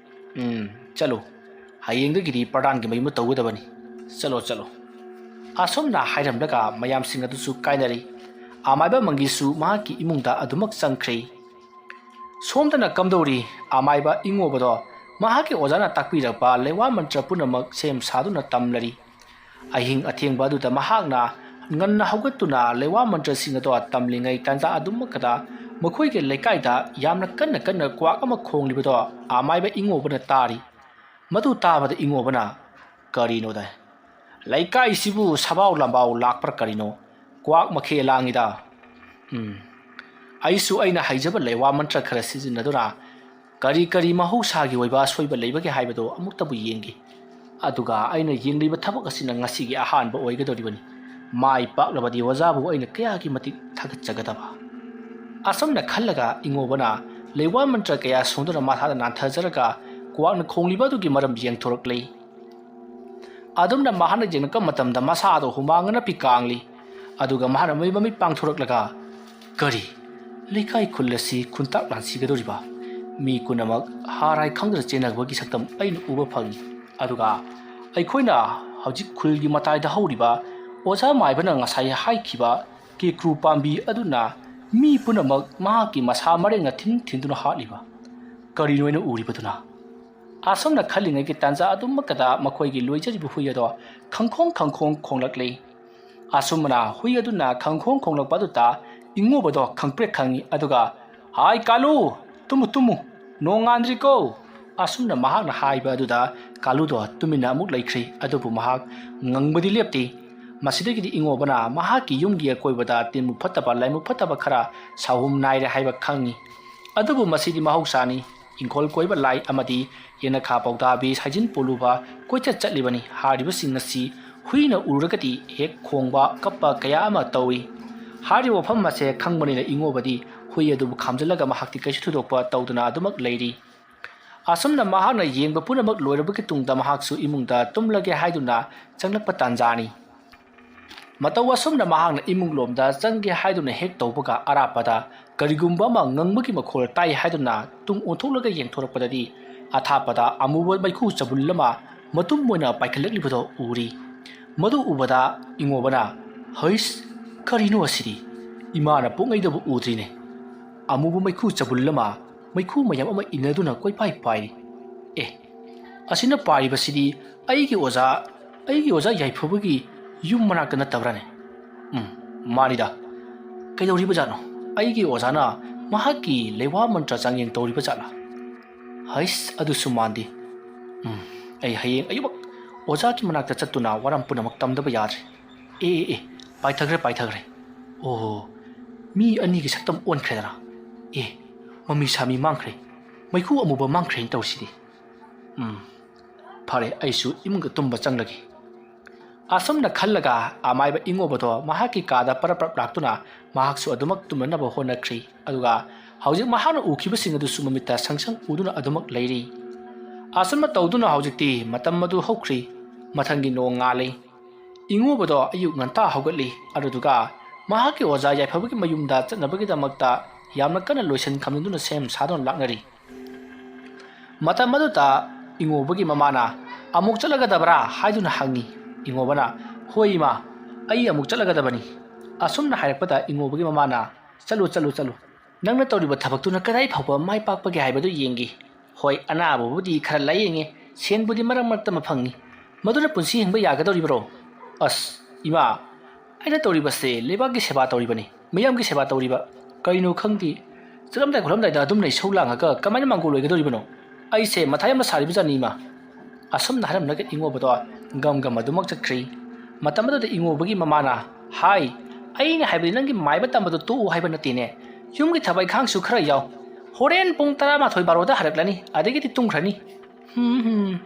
ꯎꯝ, ꯆꯠꯂꯨ꯫ ꯍꯌꯦꯡꯗꯒꯤꯗꯤ ꯄ꯭ꯔꯙꯥꯟꯒꯤ ꯃꯌꯨꯝꯗ ꯇꯧꯒꯗꯕꯅꯤ꯫ ꯆꯠꯂꯣ, ꯆꯠꯂꯣ꯫ ꯑꯁꯨꯝꯅ ꯍꯥꯏꯔꯝꯂꯒ ꯃꯌꯥꯝꯁꯤꯡ ꯑꯗꯨꯁꯨ ꯀꯥꯏꯅꯔꯤ꯫ ꯑꯃꯥꯏꯕ ꯃꯪꯒꯤꯁꯨ ꯃꯍꯥꯛꯀꯤ ꯏꯃꯨꯡꯗ ꯑꯗꯨꯃꯛ ꯆꯪꯈ꯭ꯔꯦ꯫ ꯁꯣꯝꯗꯅ ꯀꯝꯗꯧꯔꯤ? ꯑꯃꯥꯏꯕ ꯏꯉꯣꯕꯗꯣ ꯃꯍꯥꯛꯀꯤ ꯑꯣꯖꯥꯅ ꯇꯥꯛꯄꯤꯔꯛꯄ ꯂꯩꯋꯥ ꯃꯟꯇ꯭ꯔ ꯄꯨꯝꯅꯃꯛ ꯁꯦꯝ ꯁꯥꯗꯨꯅ ꯇꯝꯂꯔꯤ꯫ ꯑꯍꯤꯡ ꯑꯊꯦꯡꯕ ꯑꯗꯨꯗ ꯃꯍꯥꯛꯅ ꯉꯟꯅ ꯍꯧꯒꯠꯇꯨꯅ ꯂꯩꯋꯥ ꯃꯟꯇ꯭ꯔꯁꯤꯡ ꯑꯗꯣ ꯇꯝꯂꯤꯉꯩ ꯇꯥꯟꯖꯥ ꯑꯗꯨꯃꯛꯀꯗ ꯃꯈꯣꯏꯒꯤ ꯂꯩꯀꯥꯏꯗ ꯌꯥꯝꯅ ꯀꯟꯅ ꯀꯟꯅ ꯀ꯭ꯋꯥꯛ ꯑꯃ ꯈꯣꯡꯂꯤꯕꯗꯣ ꯑꯃꯥꯏꯕ ꯏꯉꯣꯕꯅ ꯇꯥꯔꯤ꯫ ꯃꯗꯨ ꯇꯥꯕꯗ ꯏꯉꯣꯕꯅ, "ꯀꯔꯤꯅꯣꯗ? ꯂꯩꯀꯥꯏꯁꯤꯕꯨ ꯁꯕꯥꯎ ꯂꯝꯕꯥꯎ ꯂꯥꯛꯄ꯭ꯔꯥ ꯀꯔꯤꯅꯣ? ꯀ꯭ꯋꯥꯛ ꯃꯈꯦ ꯂꯥꯡꯉꯤꯗ꯫ ꯎꯝ, ꯑꯩꯁꯨ ꯑꯩꯅ ꯍꯩꯖꯕ ꯂꯩꯋꯥ ꯃꯟꯇ꯭ꯔ ꯈꯔ ꯁꯤꯖꯤꯟꯅꯗꯨꯅ ꯀꯔꯤ ꯀꯔꯤ ꯃꯍꯧꯁꯥꯒꯤ ꯑꯣꯏꯕ ꯑꯁꯣꯏꯕ ꯂꯩꯕꯒꯦ ꯍꯥꯏꯕꯗꯨ ꯑꯃꯨꯛꯇꯕꯨ ꯌꯦꯡꯒꯦ꯫ ꯑꯗꯨꯒ ꯑꯩꯅ ꯌꯦꯡꯂꯤꯕ ꯊꯕꯛ ꯑꯁꯤꯅ ꯉꯁꯤꯒꯤ ꯑꯍꯥꯟꯕ ꯑꯣꯏꯒꯗꯧꯔꯤꯕꯅꯤ꯫ ꯃꯥꯏ ꯄꯥꯛꯂꯕꯗꯤ ꯑꯣꯖꯥꯕꯨ ꯑꯩꯅ ꯀꯌꯥꯒꯤ ꯃꯇꯤꯛ ꯊꯥꯒꯠꯆꯒꯗꯕ!" ꯑꯁꯨꯝꯅ ꯈꯜꯂꯒ ꯏꯉꯣꯕꯅ ꯂꯩꯋꯥ ꯃꯟꯇ꯭ꯔ ꯀꯌꯥ ꯁꯣꯟꯗꯨꯅ ꯃꯁꯥꯗ ꯅꯥꯟꯊꯖꯔꯒ ꯀ꯭ꯋꯥꯛꯅ ꯈꯣꯡꯂꯤꯕ ꯑꯗꯨꯒꯤ ꯃꯔꯝ ꯌꯦꯡꯊꯣꯔꯛꯂꯤ꯫ ꯑꯗꯨꯝꯅ ꯃꯍꯥꯛꯅ ꯌꯦꯡꯂꯛꯄ ꯃꯇꯝꯗ ꯃꯁꯥꯗꯣ ꯍꯨꯃꯥꯡꯅ ꯄꯤ ꯀꯥꯡꯂꯤ꯫ ꯑꯗꯨꯒ ꯃꯍꯥꯛꯅ ꯃꯃꯤꯠ ꯃꯃꯤꯠ ꯄꯥꯡꯊꯣꯔꯛꯂꯒ, "ꯀꯔꯤ? ꯂꯩꯀꯥꯏ ꯈꯨꯜ ꯑꯁꯤ ꯈꯨꯟꯇꯥꯛ ꯂꯥꯟꯁꯤꯒꯗꯧꯔꯤꯕ? ꯃꯤ ꯄꯨꯝꯅꯃꯛ ꯍꯥꯔꯥꯏ ꯈꯪꯗꯅ ꯆꯦꯟꯅꯕꯒꯤ ꯁꯛꯇꯝ ꯑꯩꯅ ꯎꯕ ꯐꯪꯏ꯫ ꯑꯗꯨꯒ ꯑꯩꯈꯣꯏꯅ ꯍꯧꯖꯤꯛ ꯈꯨꯜꯒꯤ ꯃꯇꯥꯏꯗ ꯍꯧꯔꯤꯕ ꯑꯣꯖꯥ ꯃꯥꯏꯕꯅ ꯉꯁꯥꯏ ꯍꯥꯏꯈꯤꯕ ꯀꯦꯀ꯭ꯔꯨ ꯄꯥꯝꯕꯤ ꯑꯗꯨꯅ ꯃꯤ ꯄꯨꯝꯅꯃꯛ ꯃꯍꯥꯛꯀꯤ ꯃꯁꯥ ꯃꯔꯦꯡꯅ ꯊꯤꯟ ꯊꯤꯟꯗꯨꯅ ꯍꯥꯠꯂꯤꯕ꯫ ꯀꯔꯤꯅꯣ ꯑꯩꯅ ꯎꯔꯤꯕꯗꯨꯅ?" ꯑꯁꯨꯝꯅ ꯈꯜꯂꯤꯉꯩꯒꯤ ꯇꯥꯟꯖꯥ ꯑꯗꯨꯃꯛꯇꯗ ꯃꯈꯣꯏꯒꯤ ꯂꯣꯏꯖꯔꯤꯕ ꯍꯨꯏ ꯑꯗꯣ ꯈꯪꯈꯣꯡ ꯈꯪꯈꯣꯡ ꯈꯣꯡꯂꯛꯂꯤ꯫ ꯑꯁꯨꯝꯅ ꯍꯨꯏ ꯑꯗꯨꯅ ꯈꯪꯈꯣꯡ ꯈꯣꯡꯂꯛꯄ ꯑꯗꯨꯗ ꯏꯉꯣꯕꯗꯣ ꯈꯪꯄ꯭ꯔꯦꯛ ꯈꯪꯉꯤ, ꯑꯗꯨꯒ, "ꯍꯥꯏ ꯀꯥꯂꯨ, ꯇꯨꯝꯃꯨ, ꯇꯨꯝꯃꯨ, ꯅꯣꯡꯉꯥꯟꯗ꯭ꯔꯤꯀꯣ!" ꯑꯁꯨꯝꯅ ꯃꯍꯥꯛꯅ ꯍꯥꯏꯕ ꯑꯗꯨꯗ ꯀꯥꯂꯨꯗꯣ ꯇꯨꯃꯤꯟꯅ ꯑꯃꯨꯛ ꯂꯩꯈ꯭ꯔꯦ꯫ ꯑꯗꯨꯕꯨ ꯃꯍꯥꯛ ꯉꯪꯕꯗꯤ ꯂꯦꯞꯇꯦ꯫ ꯃꯁꯤꯗꯒꯤꯗꯤ ꯏꯉꯣꯕꯅ ꯃꯍꯥꯛꯀꯤ ꯌꯨꯝꯒꯤ ꯑꯀꯣꯏꯕꯗ ꯇꯤꯟꯕꯨ ꯐꯠꯇꯕ, ꯂꯥꯏꯃꯨ ꯐꯠꯇꯕ ꯈꯔ ꯁꯥꯍꯨꯝ ꯅꯥꯏꯔꯦ ꯍꯥꯏꯕ ꯈꯪꯉꯤ꯫ ꯑꯗꯨꯕꯨ ꯃꯁꯤꯗꯤ ꯃꯍꯧꯁꯥꯅꯤ꯫ ꯏꯪꯈꯣꯜ ꯀꯣꯏꯕ ꯂꯥꯏ ꯑꯃꯗꯤ ꯌꯦꯅꯈꯥ ꯄꯥꯎꯗꯥꯕꯤ ꯁꯥꯏꯖꯤꯟ ꯄꯣꯂꯨꯕ ꯀꯣꯏꯆꯠ ꯆꯠꯂꯤꯕꯅꯤ꯫ ꯍꯥꯏꯔꯤꯕꯁꯤꯡ ꯑꯁꯤ ꯍꯨꯏꯅ ꯎꯔꯒꯗꯤ ꯍꯦꯛ ꯈꯣꯡꯕ ꯀꯞꯄ ꯀꯌꯥ ꯑꯃ ꯇꯧꯏ꯫ ꯍꯥꯏꯔꯤꯕ ꯋꯥꯐꯝ ꯑꯁꯦ ꯈꯪꯕꯅꯤꯅ ꯏꯉꯣꯕꯗꯤ ꯍꯨꯏ ꯑꯗꯨꯕꯨ ꯈꯥꯝꯖꯤꯜꯂꯒ ꯃꯍꯥꯛꯇꯤ ꯀꯩꯁꯨ ꯊꯣꯏꯗꯣꯛꯄ ꯇꯧꯗꯅ ꯑꯗꯨꯃꯛ ꯂꯩꯔꯤ꯫ ꯑꯁꯨꯝꯅ ꯃꯍꯥꯛꯅ ꯌꯦꯡꯕ ꯄꯨꯝꯅꯃꯛ ꯂꯣꯏꯔꯕꯒꯤ ꯇꯨꯡꯗ ꯃꯍꯥꯛꯁꯨ ꯏꯃꯨꯡꯗ ꯇꯨꯝꯂꯒꯦ ꯍꯥꯏꯗꯨꯅ ꯆꯪꯂꯛꯄ ꯇꯥꯟꯖꯥꯅꯤ꯫ ꯃꯇꯧ ꯑꯁꯨꯝꯅ ꯃꯍꯥꯛꯅ ꯏꯃꯨꯡ ꯂꯣꯝꯗ ꯆꯪꯒꯦ ꯍꯥꯏꯗꯨꯅ ꯍꯦꯛ ꯇꯧꯕꯒ ꯑꯔꯥꯞꯄꯗ ꯀꯔꯤꯒꯨꯝꯕ ꯑꯃ ꯉꯪꯕꯒꯤ ꯃꯈꯣꯜ ꯇꯥꯏ ꯍꯥꯏꯗꯨꯅ ꯇꯨꯡ ꯑꯣꯟꯊꯣꯛꯂꯒ ꯌꯦꯡꯊꯣꯔꯛꯄꯗꯗꯤ ꯑꯊꯥꯞꯄꯗ ꯑꯃꯨꯕ ꯃꯩꯈꯨ ꯆꯕꯨꯜ ꯑꯃ ꯃꯇꯨꯝ ꯑꯣꯏꯅ ꯄꯥꯏꯈꯠꯂꯛꯂꯤꯕꯗꯣ ꯎꯔꯤ꯫ ꯃꯗꯨ ꯎꯕꯗ ꯏꯉꯣꯕꯅ, "ꯍꯩꯁ, ꯀꯔꯤꯅꯣ ꯑꯁꯤꯗꯤ? ꯏꯃꯥꯅ ꯄꯣꯛꯉꯩꯗꯕꯨ ꯎꯗ꯭ꯔꯤꯅꯦ꯫ ꯑꯃꯨꯕ ꯃꯩꯈꯨ ꯆꯕꯨꯜ ꯑꯃ, ꯃꯩꯈꯨ ꯃꯌꯥꯝ ꯑꯃ ꯏꯟꯅꯗꯨꯅ ꯀꯣꯏꯄꯥꯏ ꯄꯥꯏꯔꯤ꯫ ꯑꯦ, ꯑꯁꯤꯅ ꯄꯥꯏꯔꯤꯕꯁꯤꯗꯤ ꯑꯩꯒꯤ ꯑꯣꯖꯥ, ꯑꯩꯒꯤ ꯑꯣꯖꯥ ꯌꯥꯏꯐꯕꯒꯤ ꯌꯨꯝ ꯃꯅꯥꯛꯇ ꯅꯠꯇꯕ꯭ꯔꯥꯅꯦ? ꯎꯝ, ꯃꯥꯅꯤꯗ꯫ ꯀꯩꯗꯧꯔꯤꯕꯖꯥꯠꯅꯣ? ꯑꯩꯒꯤ ꯑꯣꯖꯥꯅ ꯃꯍꯥꯛꯀꯤ ꯂꯩꯋꯥ ꯃꯟꯇ꯭ꯔ ꯆꯥꯡꯌꯦꯡ ꯇꯧꯔꯤꯕ ꯖꯥꯠꯂꯥ? ꯍꯩꯁ, ꯑꯗꯨꯁꯨ ꯃꯥꯟꯗꯦ꯫ ꯎꯝ, ꯑꯩ ꯍꯌꯦꯡ ꯑꯌꯨꯛꯃꯛ ꯑꯣꯖꯥꯒꯤ ꯃꯅꯥꯛꯇ ꯆꯠꯇꯨꯅ ꯋꯥꯔꯝ ꯄꯨꯝꯅꯃꯛ ꯇꯝꯗꯕ ꯌꯥꯗ꯭ꯔꯦ꯫ ꯑꯦ, ꯑꯦ, ꯑꯦ, ꯄꯥꯏꯊꯈ꯭ꯔꯦ, ꯄꯥꯏꯊꯈ꯭ꯔꯦ꯫ ꯑꯣꯍꯣ, ꯃꯤ ꯑꯅꯤꯒꯤ ꯁꯛꯇꯝ ꯑꯣꯟꯈ꯭ꯔꯦꯗꯅ꯫ ꯑꯦ, ꯃꯃꯤ ꯁꯥꯃꯤ ꯃꯥꯡꯈ꯭ꯔꯦ, ꯃꯩꯈꯨ ꯑꯃꯨꯕ ꯃꯥꯡꯈ꯭ꯔꯦꯅ ꯇꯧꯔꯤꯁꯤꯗꯤ꯫ ꯎꯝ, ꯐꯔꯦ, ꯑꯩꯁꯨ ꯏꯃꯨꯡꯗ ꯇꯨꯝꯕ ꯆꯪꯂꯒꯦ꯫ ꯑꯁꯨꯝꯅ ꯈꯜꯂꯒ ꯑꯃꯥꯏꯕ ꯏꯉꯣꯕꯗꯣ ꯃꯍꯥꯛꯀꯤ ꯀꯥꯗ ꯄꯔꯞ ꯄꯔꯞ ꯂꯥꯛꯇꯨꯅ ꯃꯍꯥꯛꯁꯨ ꯑꯗꯨꯃꯛ ꯇꯨꯝꯅꯅꯕ ꯍꯣꯠꯅꯈ꯭ꯔꯤ꯫ ꯑꯗꯨꯒ ꯍꯧꯖꯤꯛ ꯃꯍꯥꯛꯅ ꯎꯈꯤꯕꯁꯤꯡ ꯑꯗꯨꯁꯨ ꯃꯃꯤꯠꯇ ꯁꯪ ꯁꯪ ꯎꯗꯨꯅ ꯑꯗꯨꯃꯛ ꯂꯩꯔꯤ꯫ ꯑꯁꯨꯝꯅ ꯇꯧꯗꯨꯅ ꯍꯧꯖꯤꯛꯇꯤ ꯃꯇꯝ ꯑꯗꯨ ꯍꯧꯈ꯭ꯔꯤ꯫ ꯃꯊꯪꯒꯤ ꯅꯣꯡ ꯉꯥꯜꯂꯤ꯫ ꯏꯉꯣꯕꯗꯣ ꯑꯌꯨꯛ ꯉꯟꯇꯥ ꯍꯧꯒꯠꯂꯤ꯫ ꯑꯗꯨꯗꯨꯒ ꯃꯍꯥꯛꯀꯤ ꯑꯣꯖꯥ ꯌꯥꯏꯐꯕꯒꯤ ꯃꯌꯨꯝꯗ ꯆꯠꯅꯕꯒꯤꯗꯃꯛꯇ ꯌꯥꯝꯅ ꯀꯟꯅ ꯂꯣꯏꯁꯤꯟ ꯈꯝꯖꯤꯟꯗꯨꯅ ꯁꯦꯝ ꯁꯥꯗꯨꯅ ꯂꯥꯛꯅꯔꯤ꯫ ꯃꯇꯝ ꯑꯗꯨꯗ ꯏꯉꯣꯕꯒꯤ ꯃꯃꯥꯅ, "ꯑꯃꯨꯛ ꯆꯠꯂꯒꯗꯕ꯭ꯔꯥ?" ꯍꯥꯏꯗꯨꯅ ꯍꯪꯉꯤ꯫ ꯏꯉꯣꯕꯅ, "ꯍꯣꯏ ꯏꯃꯥ, ꯑꯩ ꯑꯃꯨꯛ ꯆꯠꯂꯒꯗꯕꯅꯤ"꯫ ꯑꯁꯨꯝꯅ ꯍꯥꯏꯔꯛꯄꯗ ꯏꯉꯣꯕꯒꯤ ꯃꯃꯥꯅ, "ꯆꯠꯂꯨ, ꯆꯠꯂꯨ, ꯆꯠꯂꯨ꯫ ꯅꯪꯅ ꯇꯧꯔꯤꯕ ꯊꯕꯛꯇꯨꯅ ꯀꯗꯥꯏ ꯐꯥꯎꯕ ꯃꯥꯏ ꯄꯥꯛꯄꯒꯦ ꯍꯥꯏꯕꯗꯨ ꯌꯦꯡꯒꯦ꯫ ꯍꯣꯏ, ꯑꯅꯥꯕꯕꯨꯗꯤ ꯈꯔ ꯂꯥꯏꯌꯦꯡꯉꯦ, ꯁꯦꯟꯕꯨꯗꯤ ꯃꯔꯛ ꯃꯔꯛꯇ ꯑꯃ ꯐꯪꯉꯤ꯫ ꯃꯗꯨꯅ ꯄꯨꯟꯁꯤ ꯍꯤꯡꯕ ꯌꯥꯒꯗꯧꯔꯤꯕꯔꯣ? ꯑꯁ, ꯏꯃꯥ, ꯑꯩꯅ ꯇꯧꯔꯤꯕꯁꯦ ꯂꯩꯕꯥꯛꯀꯤ ꯁꯦꯕꯥ ꯇꯧꯔꯤꯕꯅꯤ, ꯃꯤꯌꯥꯝꯒꯤ ꯁꯦꯕꯥ ꯇꯧꯔꯤꯕ꯫ ꯀꯔꯤꯅꯣ ꯈꯪꯗꯦ, ꯆꯠꯂꯝꯗꯥꯏ ꯈꯣꯠꯂꯝꯗꯥꯏꯗ ꯑꯗꯨꯝ ꯂꯩꯁꯧ ꯂꯥꯡꯉꯒ ꯀꯃꯥꯏꯅ ꯃꯥꯡꯒꯣꯜ ꯑꯣꯏꯒꯗꯧꯔꯤꯕꯅꯣ? ꯑꯩꯁꯦ ꯃꯊꯥ ꯌꯥꯝꯅ ꯁꯥꯔꯤꯕꯖꯥꯠꯅꯤ, ꯏꯃꯥ"꯫ ꯑꯁꯨꯝꯅ ꯍꯥꯏꯔꯝꯂꯒ ꯏꯉꯣꯕꯗꯣ ꯒꯝ ꯒꯝ ꯑꯗꯨꯃꯛ ꯆꯠꯈ꯭ꯔꯤ꯫ ꯃꯇꯝ ꯑꯗꯨꯗ ꯏꯉꯣꯕꯒꯤ ꯃꯃꯥꯅ, "ꯍꯥꯏ, ꯑꯩꯅ ꯍꯥꯏꯕꯗꯤ ꯅꯪꯒꯤ ꯃꯥꯏꯕ ꯇꯝꯕꯗꯣ ꯇꯣꯛꯎ ꯍꯥꯏꯕ ꯅꯠꯇꯦꯅꯦ꯫ ꯌꯨꯝꯒꯤ ꯊꯕꯛ ꯏꯪꯈꯥꯡꯁꯨ ꯈꯔ ꯌꯥꯎ꯫ ꯍꯣꯔꯦꯟ ꯄꯨꯡ ꯇꯔꯥꯃꯥꯊꯣꯏ ꯕꯥꯔꯣꯗ ꯍꯜꯂꯛꯂꯅꯤ, ꯑꯗꯒꯤꯗꯤ ꯇꯨꯝꯈ꯭ꯔꯅꯤ꯫ ꯍꯨꯝ, ꯍꯨꯝ꯫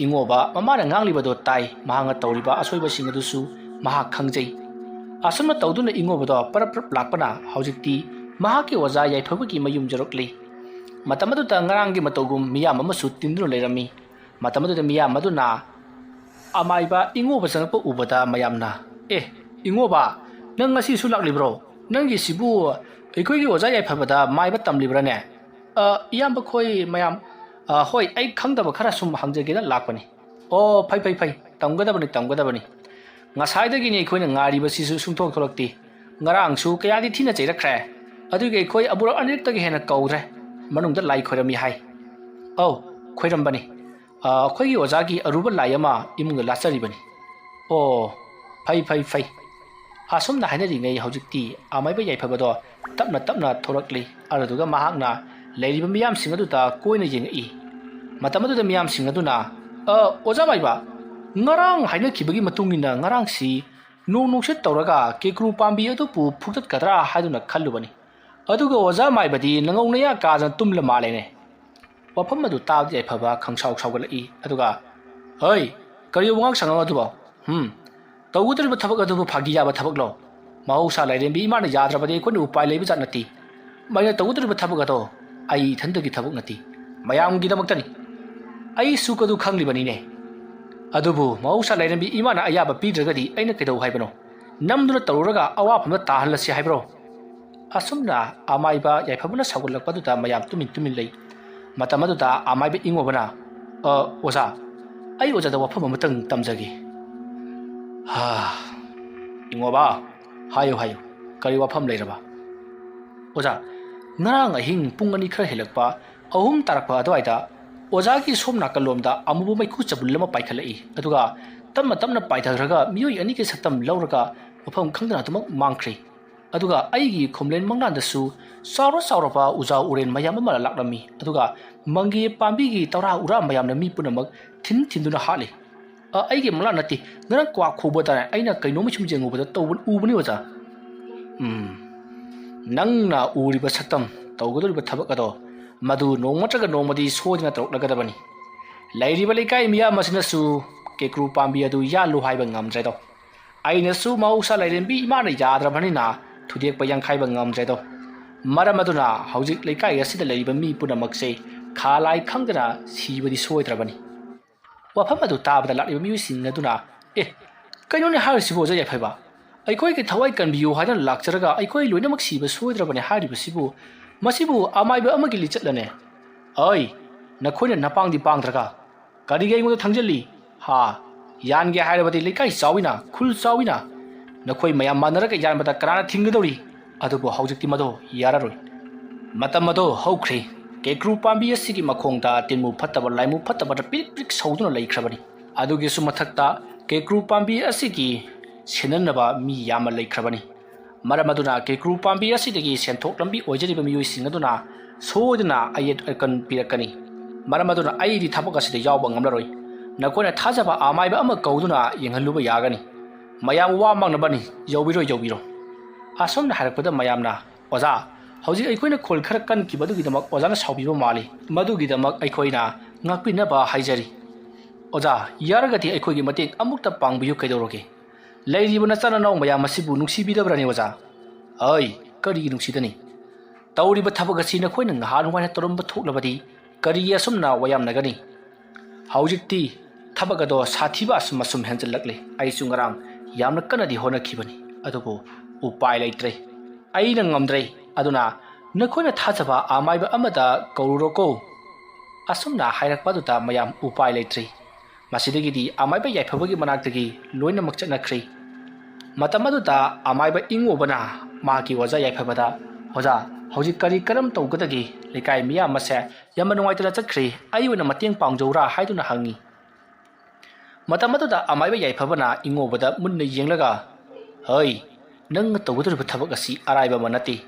ꯏꯉꯣꯕ ꯃꯃꯥꯅ ꯉꯥꯡꯂꯤꯕꯗꯣ ꯇꯥꯏ, ꯃꯍꯥꯛꯅ ꯇꯧꯔꯤꯕ ꯑꯁꯣꯏꯕꯁꯤꯡ ꯑꯗꯨꯁꯨ ꯃꯍꯥꯛ ꯈꯪꯖꯩ꯫ ꯑꯁꯨꯝꯅ ꯇꯧꯗꯨꯅ ꯏꯉꯣꯕꯗꯣ ꯄꯔꯞ ꯄꯔꯞ ꯂꯥꯛꯄꯅ ꯍꯧꯖꯤꯛꯇꯤ ꯃꯍꯥꯛꯀꯤ ꯑꯣꯖꯥ ꯌꯥꯏꯐꯕꯒꯤ ꯃꯌꯨꯝ ꯌꯧꯔꯛꯂꯤ꯫ ꯃꯇꯝ ꯑꯗꯨꯗ ꯉꯔꯥꯡꯒꯤ ꯃꯇꯧꯒꯨꯝ ꯃꯤꯌꯥꯝ ꯑꯃꯁꯨ ꯇꯤꯟꯗꯨꯅ ꯂꯩꯔꯝꯃꯤ꯫ ꯃꯇꯝ ꯑꯗꯨꯗ ꯃꯤꯌꯥꯝ ꯑꯗꯨꯅ ꯑꯃꯥꯏꯕ ꯏꯉꯣꯕ ꯆꯪꯂꯛꯄ ꯎꯕꯗ ꯃꯌꯥꯝꯅ, "ꯑꯦ, ꯏꯉꯣꯕ, ꯅꯪ ꯉꯁꯤꯁꯨ ꯂꯥꯛꯂꯤꯕ꯭ꯔꯣ? ꯅꯪꯒꯤꯁꯤꯕꯨ ꯑꯩꯈꯣꯏꯒꯤ ꯑꯣꯖꯥ ꯌꯥꯏꯐꯕꯗ ꯃꯥꯏꯕ ꯇꯝꯂꯤꯕ꯭ꯔꯥꯅꯦ?" "ꯑ, ꯏꯌꯥꯝꯕ ꯈꯣꯏ ꯃꯌꯥꯝ, ꯑ, ꯍꯣꯏ, ꯑꯩ ꯈꯪꯗꯕ ꯈꯔ ꯁꯨꯝ ꯍꯪꯖꯒꯦꯅ ꯂꯥꯛꯄꯅꯤ꯫" "ꯑꯣ, ꯐꯩ, ꯐꯩ, ꯐꯩ, ꯇꯝꯒꯗꯕꯅꯤ, ꯇꯝꯒꯗꯕꯅꯤ꯫ ꯉꯁꯥꯏꯗꯒꯤꯅꯤ ꯑꯩꯈꯣꯏꯅ ꯉꯥꯏꯔꯤꯕꯁꯤꯁꯨ ꯁꯨꯡꯊꯣꯛ ꯊꯣꯛꯂꯛꯇꯦ꯫ ꯉꯔꯥꯡꯁꯨ ꯀꯌꯥꯗꯤ ꯊꯤꯅ ꯆꯩꯔꯛꯈ꯭ꯔꯦ꯫ ꯑꯗꯨꯒꯤ ꯑꯩꯈꯣꯏ ꯑꯃꯨꯔꯛ ꯑꯅꯤꯔꯛꯇꯒꯤ ꯍꯦꯟꯅ ꯀꯧꯗ꯭ꯔꯦ꯫ ꯃꯅꯨꯡꯗ ꯂꯥꯏ ꯈꯣꯏꯔꯝꯃꯤ ꯍꯥꯏ꯫" "ꯑꯧ, ꯈꯣꯏꯔꯝꯕꯅꯤ꯫ ꯑ, ꯑꯩꯈꯣꯏꯒꯤ ꯑꯣꯖꯥꯒꯤ ꯑꯔꯨꯕ ꯂꯥꯏ ꯑꯃ ꯏꯃꯨꯡꯗ ꯂꯥꯠꯆꯔꯤꯕꯅꯤ꯫" "ꯑꯣ, ꯐꯩ, ꯐꯩ, ꯐꯩ꯫" ꯑꯁꯨꯝꯅ ꯍꯥꯏꯅꯔꯤꯉꯩ ꯍꯧꯖꯤꯛꯇꯤ ꯑꯃꯥꯏꯕ ꯌꯥꯏꯐꯕꯗꯣ ꯇꯞꯅ ꯇꯞꯅ ꯊꯣꯔꯛꯂꯤ꯫ ꯑꯗꯨꯗꯨꯒ ꯃꯍꯥꯛꯅ ꯂꯩꯔꯤꯕ ꯃꯤꯌꯥꯝꯁꯤꯡ ꯑꯗꯨꯗ ꯀꯣꯏꯅ ꯌꯦꯡꯉꯛꯏ꯫ ꯃꯇꯝ ꯑꯗꯨꯗ ꯃꯤꯌꯥꯝꯁꯤꯡ ꯑꯗꯨꯅ, "ꯑ, ꯑꯣꯖꯥ ꯃꯥꯏꯕ, ꯉꯔꯥꯡ ꯍꯥꯏꯅꯈꯤꯕꯒꯤ ꯃꯇꯨꯡ ꯏꯟꯅ ꯉꯔꯥꯡꯁꯤ ꯅꯣꯡ ꯅꯨꯡꯁꯤꯠ ꯇꯧꯔꯒ ꯀꯦꯀ꯭ꯔꯨ ꯄꯥꯝꯕꯤ ꯑꯗꯨꯕꯨ ꯐꯨꯛꯇꯠꯀꯗ꯭ꯔꯥ ꯍꯥꯏꯗꯨꯅ ꯈꯜꯂꯨꯕꯅꯤ꯫ ꯑꯗꯨꯒ ꯑꯣꯖꯥ ꯃꯥꯏꯕꯗꯤ ꯅꯉꯧ ꯅꯌꯥ ꯀꯥꯗꯅ ꯇꯨꯝꯂ ꯃꯥꯜꯂꯦꯅꯦ꯫" ꯋꯥꯐꯝ ꯑꯗꯨ ꯇꯥꯕꯗ ꯌꯥꯏꯐꯕ ꯈꯪꯁꯥꯎ ꯁꯥꯎꯒꯠꯂꯛꯏ꯫ ꯑꯗꯨꯒ, "ꯍꯩ, ꯀꯔꯤ ꯋꯥꯉꯥꯡ ꯁꯉꯥꯡ ꯑꯗꯨꯕꯣ? ꯍꯨꯝ, ꯇꯧꯒꯗꯧꯔꯤꯕ ꯊꯕꯛ ꯑꯗꯨꯕꯨ ꯐꯥꯒꯤ ꯌꯥꯕ ꯊꯕꯛꯂꯣ? ꯃꯍꯧꯁꯥ ꯂꯥꯏꯔꯦꯝꯕꯤ ꯏꯃꯥꯅ ꯌꯥꯗ꯭ꯔꯕꯗꯤ ꯑꯩꯈꯣꯏꯅ ꯎꯄꯥꯏ ꯂꯩꯕ ꯖꯥꯠ ꯅꯠꯇꯦ꯫ ꯃꯩꯅ ꯇꯧꯒꯗꯧꯔꯤꯕ ꯊꯕꯛ ꯑꯗꯣ ꯑꯩ ꯏꯊꯟꯇꯒꯤ ꯊꯕꯛ ꯅꯠꯇꯦ, ꯃꯌꯥꯝꯒꯤꯗꯃꯛꯇꯅꯤ꯫ ꯑꯩꯁꯨ ꯀꯗꯨ ꯈꯪꯂꯤꯕꯅꯤꯅꯦ꯫ ꯑꯗꯨꯕꯨ ꯃꯍꯧꯁꯥ ꯂꯥꯏꯔꯦꯝꯕꯤ ꯏꯃꯥꯅ ꯑꯌꯥꯕ ꯄꯤꯗ꯭ꯔꯒꯗꯤ ꯑꯩꯅ ꯀꯩꯗꯧ ꯍꯥꯏꯕꯅꯣ? ꯅꯝꯗꯨꯅ ꯇꯧꯔꯨꯔꯒ ꯑꯋꯥꯐꯝꯗ ꯇꯥꯍꯜꯂꯁꯤ ꯍꯥꯏꯕ꯭ꯔꯣ?" ꯑꯁꯨꯝꯅ ꯑꯃꯥꯏꯕ ꯌꯥꯏꯐꯕꯅ ꯁꯧꯒꯠꯂꯛꯄꯗꯨꯗ ꯃꯌꯥꯝ ꯇꯨꯃꯤꯟ ꯇꯨꯃꯤꯟ ꯂꯩ꯫ ꯃꯇꯝ ꯑꯗꯨꯗ ꯑꯃꯥꯏꯕ ꯏꯉꯣꯕꯅ, "ꯑ, ꯑꯣꯖꯥ, ꯑꯩ ꯑꯣꯖꯥꯗ ꯋꯥꯐꯝ ꯑꯃꯇꯪ ꯇꯝꯖꯒꯦ꯫" "ꯍꯥ, ꯏꯉꯣꯕ, ꯍꯥꯏꯌꯨ, ꯍꯥꯏꯌꯨ, ꯀꯔꯤ ꯋꯥꯐꯝ ꯂꯩꯔꯕ?" "ꯑꯣꯖꯥ, ꯉꯔꯥꯡ ꯑꯍꯤꯡ ꯄꯨꯡ ꯑꯅꯤ ꯈꯔ ꯍꯦꯜꯂꯛꯄ, ꯑꯍꯨꯝ ꯇꯥꯔꯛꯄ ꯑꯗꯨꯋꯥꯏꯗ ꯑꯣꯖꯥꯒꯤ ꯁꯣꯝ ꯅꯥꯀꯜꯂꯣꯝꯗ ꯑꯃꯨꯕ ꯃꯩꯈꯨ ꯆꯕꯨꯜ ꯑꯃ ꯄꯥꯏꯈꯠꯂꯛꯏ, ꯑꯗꯨꯒ ꯇꯞꯅ ꯇꯞꯅ ꯄꯥꯏꯊꯈ꯭ꯔꯒ ꯃꯤꯑꯣꯏ ꯑꯅꯤꯒꯤ ꯁꯛꯇꯝ ꯂꯧꯔꯒ ꯃꯐꯝ ꯈꯪꯗꯅ ꯑꯗꯨꯃꯛ ꯃꯥꯡꯈ꯭ꯔꯦ꯫ ꯑꯗꯨꯒ ꯑꯩꯒꯤ ꯈꯣꯝꯂꯦꯟ ꯃꯪꯂꯥꯟꯗꯁꯨ ꯆꯥꯎꯔ ꯆꯥꯎꯔꯕ ꯎꯖꯥ ꯎꯔꯦꯟ ꯃꯌꯥꯝ ꯑꯃ ꯂꯥꯛꯂꯝꯃꯤ꯫ ꯑꯗꯨꯒ ꯃꯪꯒꯦ ꯄꯥꯝꯕꯤꯒꯤ ꯇꯧꯔꯥ ꯎꯔꯥ ꯃꯌꯥꯝꯅ ꯃꯤ ꯄꯨꯝꯅꯃꯛ ꯊꯤꯟ ꯊꯤꯟꯗꯨꯅ ꯍꯥꯠꯂꯤ꯫ ꯑ, ꯑꯩꯒꯤ ꯃꯪꯂꯥꯟ ꯅꯠꯇꯦ, ꯉꯔꯥꯡ ꯀ꯭ꯋꯥꯛ ꯈꯨꯕ ꯇꯥꯔꯦ, ꯑꯩꯅ ꯀꯩꯅꯣꯝꯃ ꯁꯨꯝ ꯌꯦꯡꯉꯨꯕꯗ ꯇꯧꯕ ꯎꯕꯅꯤ ꯑꯣꯖꯥ꯫" "ꯎꯝ, ꯅꯪꯅ ꯎꯔꯤꯕ ꯁꯛꯇꯝ ꯇꯧꯒꯗꯧꯔꯤꯕ ꯊꯕꯛ ꯑꯗꯣ ꯃꯗꯨ ꯅꯣꯡꯃ ꯅꯠꯇ꯭ꯔꯒ ꯅꯣꯡꯃꯗꯤ ꯁꯣꯏꯗꯅ ꯇꯧꯔꯛꯂꯒꯗꯕꯅꯤ꯫ ꯂꯩꯔꯤꯕ ꯂꯩꯀꯥꯏ ꯃꯤꯌꯥꯝ ꯑꯁꯤꯅꯁꯨ ꯀꯦꯀ꯭ꯔꯨ ꯄꯥꯝꯕꯤ ꯑꯗꯨ ꯌꯥꯜꯂꯨ ꯍꯥꯏꯕ ꯉꯝꯗ꯭ꯔꯦꯗꯣ꯫ ꯑꯩꯅꯁꯨ ꯃꯍꯧꯁꯥ ꯂꯥꯏꯔꯦꯝꯕꯤ ꯏꯃꯥꯅ ꯌꯥꯗ꯭ꯔꯕꯅꯤꯅ ꯊꯨꯗꯦꯛꯄ ꯌꯥꯡꯈꯥꯏꯕ ꯉꯝꯗ꯭ꯔꯦꯗꯣ꯫ ꯃꯔꯝ ꯑꯗꯨꯅ ꯍꯧꯖꯤꯛ ꯂꯩꯀꯥꯏ ꯑꯁꯤꯗ ꯂꯩꯔꯤꯕ ꯃꯤ ꯄꯨꯝꯅꯃꯛꯁꯦ ꯈꯥ ꯂꯥꯏ ꯈꯪꯗꯅ ꯁꯤꯕꯗꯤ ꯁꯣꯏꯗ꯭ꯔꯕꯅꯤ꯫ ꯋꯥꯐꯝ ꯑꯗꯨ ꯇꯥꯕꯗ ꯂꯥꯛꯂꯤꯕ ꯃꯤꯑꯣꯏꯁꯤꯡ ꯑꯗꯨꯅ, "ꯑꯦ, ꯀꯩꯅꯣꯅꯦ ꯍꯥꯏꯔꯤꯁꯤꯕꯨ ꯑꯣꯖꯥ ꯌꯥꯏꯐꯕ? ꯑꯩꯈꯣꯏꯒꯤ ꯊꯋꯥꯏ ꯀꯟꯕꯤꯌꯨ ꯍꯥꯏꯗꯨꯅ ꯂꯥꯛꯆꯔꯒ ꯑꯩꯈꯣꯏ ꯂꯣꯏꯅꯃꯛ ꯁꯤꯕ ꯁꯣꯏꯗ꯭ꯔꯕꯅꯦ ꯍꯥꯏꯔꯤꯕꯁꯤꯕꯨ, ꯃꯁꯤꯕꯨ ꯑꯃꯥꯏꯕ ꯑꯃꯒꯤ ꯂꯤꯆꯠꯂꯅꯦ? ꯑꯩ, ꯅꯈꯣꯏꯅ ꯅꯄꯥꯡꯗꯤ ꯄꯥꯡꯗ꯭ꯔꯒ ꯀꯔꯤꯒꯤ ꯑꯩꯉꯣꯟꯗ ꯊꯪꯖꯜꯂꯤ? ꯍꯥ? ꯌꯥꯟꯒꯦ ꯍꯥꯏꯔꯕꯗꯤ ꯂꯩꯀꯥꯏ ꯆꯥꯎꯏꯅ, ꯈꯨꯜ ꯆꯥꯎꯏꯅ, ꯅꯈꯣꯏ ꯃꯌꯥꯝ ꯃꯥꯟꯅꯔꯒ ꯌꯥꯟꯕꯗ ꯀꯅꯥꯅ ꯊꯤꯡꯒꯗꯧꯔꯤ? ꯑꯗꯨꯕꯨ ꯍꯧꯖꯤꯛꯇꯤ ꯃꯗꯨ ꯌꯥꯔꯔꯣꯏ꯫ ꯃꯇꯝ ꯑꯗꯨ ꯍꯧꯈ꯭ꯔꯦ꯫ ꯀꯦꯀ꯭ꯔꯨ ꯄꯥꯝꯕꯤ ꯑꯁꯤꯒꯤ ꯃꯈꯣꯡꯗ ꯇꯤꯟꯃꯨ ꯐꯠꯇꯕ ꯂꯥꯏꯃꯨ ꯐꯠꯇꯕꯅ ꯄꯤꯔꯤꯛ ꯄꯤꯔꯤꯛ ꯁꯧꯗꯨꯅ ꯂꯩꯈ꯭ꯔꯕꯅꯤ꯫ ꯑꯗꯨꯒꯤꯁꯨ ꯃꯊꯛꯇ ꯀꯦꯀ꯭ꯔꯨ ꯄꯥꯝꯕꯤ ꯑꯁꯤꯒꯤ ꯁꯦꯟꯅꯅꯕ ꯃꯤ ꯌꯥꯝꯅ ꯂꯩꯈ꯭ꯔꯕꯅꯤ꯫ ꯃꯔꯝ ꯑꯗꯨꯅ ꯀꯦꯀ꯭ꯔꯨ ꯄꯥꯝꯕꯤ ꯑꯁꯤꯗꯒꯤ ꯁꯦꯟꯊꯣꯛ ꯂꯝꯕꯤ ꯑꯣꯏꯖꯔꯤꯕ ꯃꯤꯑꯣꯏꯁꯤꯡ ꯑꯗꯨꯅ ꯁꯣꯏꯗꯅ ꯑꯌꯦꯠ ꯑꯀꯟ ꯄꯤꯔꯛꯀꯅꯤ꯫ ꯃꯔꯝ ꯑꯗꯨꯅ ꯑꯩꯗꯤ ꯊꯕꯛ ꯑꯁꯤꯗ ꯌꯥꯎꯕ ꯉꯝꯂꯔꯣꯏ꯫ ꯅꯈꯣꯏꯅ ꯊꯥꯖꯕ ꯑꯃꯥꯏꯕ ꯑꯃ ꯀꯧꯗꯨꯅ ꯌꯦꯡꯍꯜꯂꯨꯕ ꯌꯥꯒꯅꯤ꯫ ꯃꯌꯥꯝ ꯋꯥ ꯃꯥꯡꯅꯕꯅꯤ, ꯌꯧꯕꯤꯔꯣ, ꯌꯧꯕꯤꯔꯣ꯫" ꯑꯁꯨꯝꯅ ꯍꯥꯏꯔꯛꯄꯗ ꯃꯌꯥꯝꯅ, "ꯑꯣꯖꯥ, ꯍꯧꯖꯤꯛ ꯑꯩꯈꯣꯏꯅ ꯈꯣꯜ ꯈꯔ ꯀꯟꯈꯤꯕ ꯑꯗꯨꯒꯤꯗꯃꯛ ꯑꯣꯖꯥꯅ ꯁꯥꯎꯕꯤꯕ ꯃꯥꯜꯂꯤ꯫ ꯃꯗꯨꯒꯤꯗꯃꯛ ꯑꯩꯈꯣꯏꯅ ꯉꯥꯛꯄꯤꯅꯕ ꯍꯥꯏꯖꯔꯤ꯫ ꯑꯣꯖꯥ, ꯌꯥꯔꯒꯗꯤ ꯑꯩꯈꯣꯏꯒꯤ ꯃꯇꯦꯡ ꯑꯃꯨꯛꯇ ꯄꯥꯡꯕꯤꯌꯨ ꯀꯩꯗꯧꯔꯒꯦ? ꯂꯩꯔꯤꯕ ꯅꯆꯥ ꯅꯅꯥꯎ ꯃꯌꯥꯝ ꯑꯁꯤꯕꯨ ꯅꯨꯡꯁꯤꯕꯤꯗꯕ꯭ꯔꯅꯦ ꯑꯣꯖꯥ? ꯑꯩ ꯀꯔꯤꯒꯤ ꯅꯨꯡꯁꯤꯗꯅꯤ? ꯇꯧꯔꯤꯕ ꯊꯕꯛ ꯑꯁꯤ ꯅꯈꯣꯏꯅ ꯅꯍꯥꯟꯋꯥꯏꯅ ꯇꯧꯔꯝꯕ ꯊꯣꯛꯂꯕꯗꯤ ꯀꯔꯤꯒꯤ ꯑꯁꯨꯝꯅ ꯋꯥꯌꯥꯝꯅꯒꯅꯤ? ꯍꯧꯖꯤꯛꯇꯤ ꯊꯕꯛ ꯑꯗꯣ ꯁꯥꯊꯤꯕ ꯑꯁꯨꯝ ꯑꯁꯨꯝ ꯍꯦꯟꯖꯜꯂꯛꯂꯦ꯫ ꯑꯩꯁꯨ ꯉꯔꯥꯡ ꯌꯥꯝꯅ ꯀꯟꯅꯗꯤ ꯍꯣꯠꯅꯈꯤꯕꯅꯤ, ꯑꯗꯨꯕꯨ ꯎꯄꯥꯏ ꯂꯩꯇ꯭ꯔꯦ꯫ ꯑꯩꯅ ꯉꯝꯗ꯭ꯔꯦ꯫ ꯑꯗꯨꯅ ꯅꯈꯣꯏꯅ ꯊꯥꯖꯕ ꯑꯃꯥꯏꯕ ꯑꯃꯗ ꯀꯧꯔꯨꯔꯣꯀꯣ꯫" ꯑꯁꯨꯝꯅ ꯍꯥꯏꯔꯛꯄ ꯑꯗꯨꯗ ꯃꯌꯥꯝ ꯎꯄꯥꯏ ꯂꯩꯇ꯭ꯔꯦ꯫ ꯃꯁꯤꯗꯒꯤꯗꯤ ꯑꯃꯥꯏꯕ ꯌꯥꯏꯐꯕꯒꯤ ꯃꯅꯥꯛꯇꯒꯤ ꯂꯣꯏꯅꯃꯛ ꯆꯠꯅꯈ꯭ꯔꯦ꯫ ꯃꯇꯝ ꯑꯗꯨꯗ ꯑꯃꯥꯏꯕ ꯏꯉꯣꯕꯅ ꯃꯍꯥꯛꯀꯤ ꯑꯣꯖꯥ ꯌꯥꯏꯐꯕꯗ, "ꯑꯣꯖꯥ, ꯍꯧꯖꯤꯛ ꯀꯔꯤ ꯀꯔꯝ ꯇꯧꯒꯗꯒꯦ? ꯂꯩꯀꯥꯏ ꯃꯤꯌꯥꯝ ꯑꯁꯦ ꯌꯥꯝꯅ ꯅꯨꯡꯉꯥꯏꯇꯅ ꯆꯠꯈ꯭ꯔꯦ, ꯑꯩ ꯑꯣꯏꯅ ꯃꯇꯦꯡ ꯄꯥꯡꯖꯧꯔꯥ?" ꯍꯥꯏꯗꯨꯅ ꯍꯪꯉꯤ꯫ ꯃꯇꯝ ꯑꯗꯨꯗ ꯑꯃꯥꯏꯕ ꯌꯥꯏꯐꯕꯅ ꯏꯉꯣꯕꯗ ꯃꯨꯟꯅ ꯌꯦꯡꯂꯒ, "ꯍꯩ, ꯅꯪꯅ ꯇꯧꯒꯗꯧꯔꯤꯕ ꯊꯕꯛ ꯑꯁꯤ ꯑꯔꯥꯏꯕ ꯑꯃ ꯅꯠꯇꯦ꯫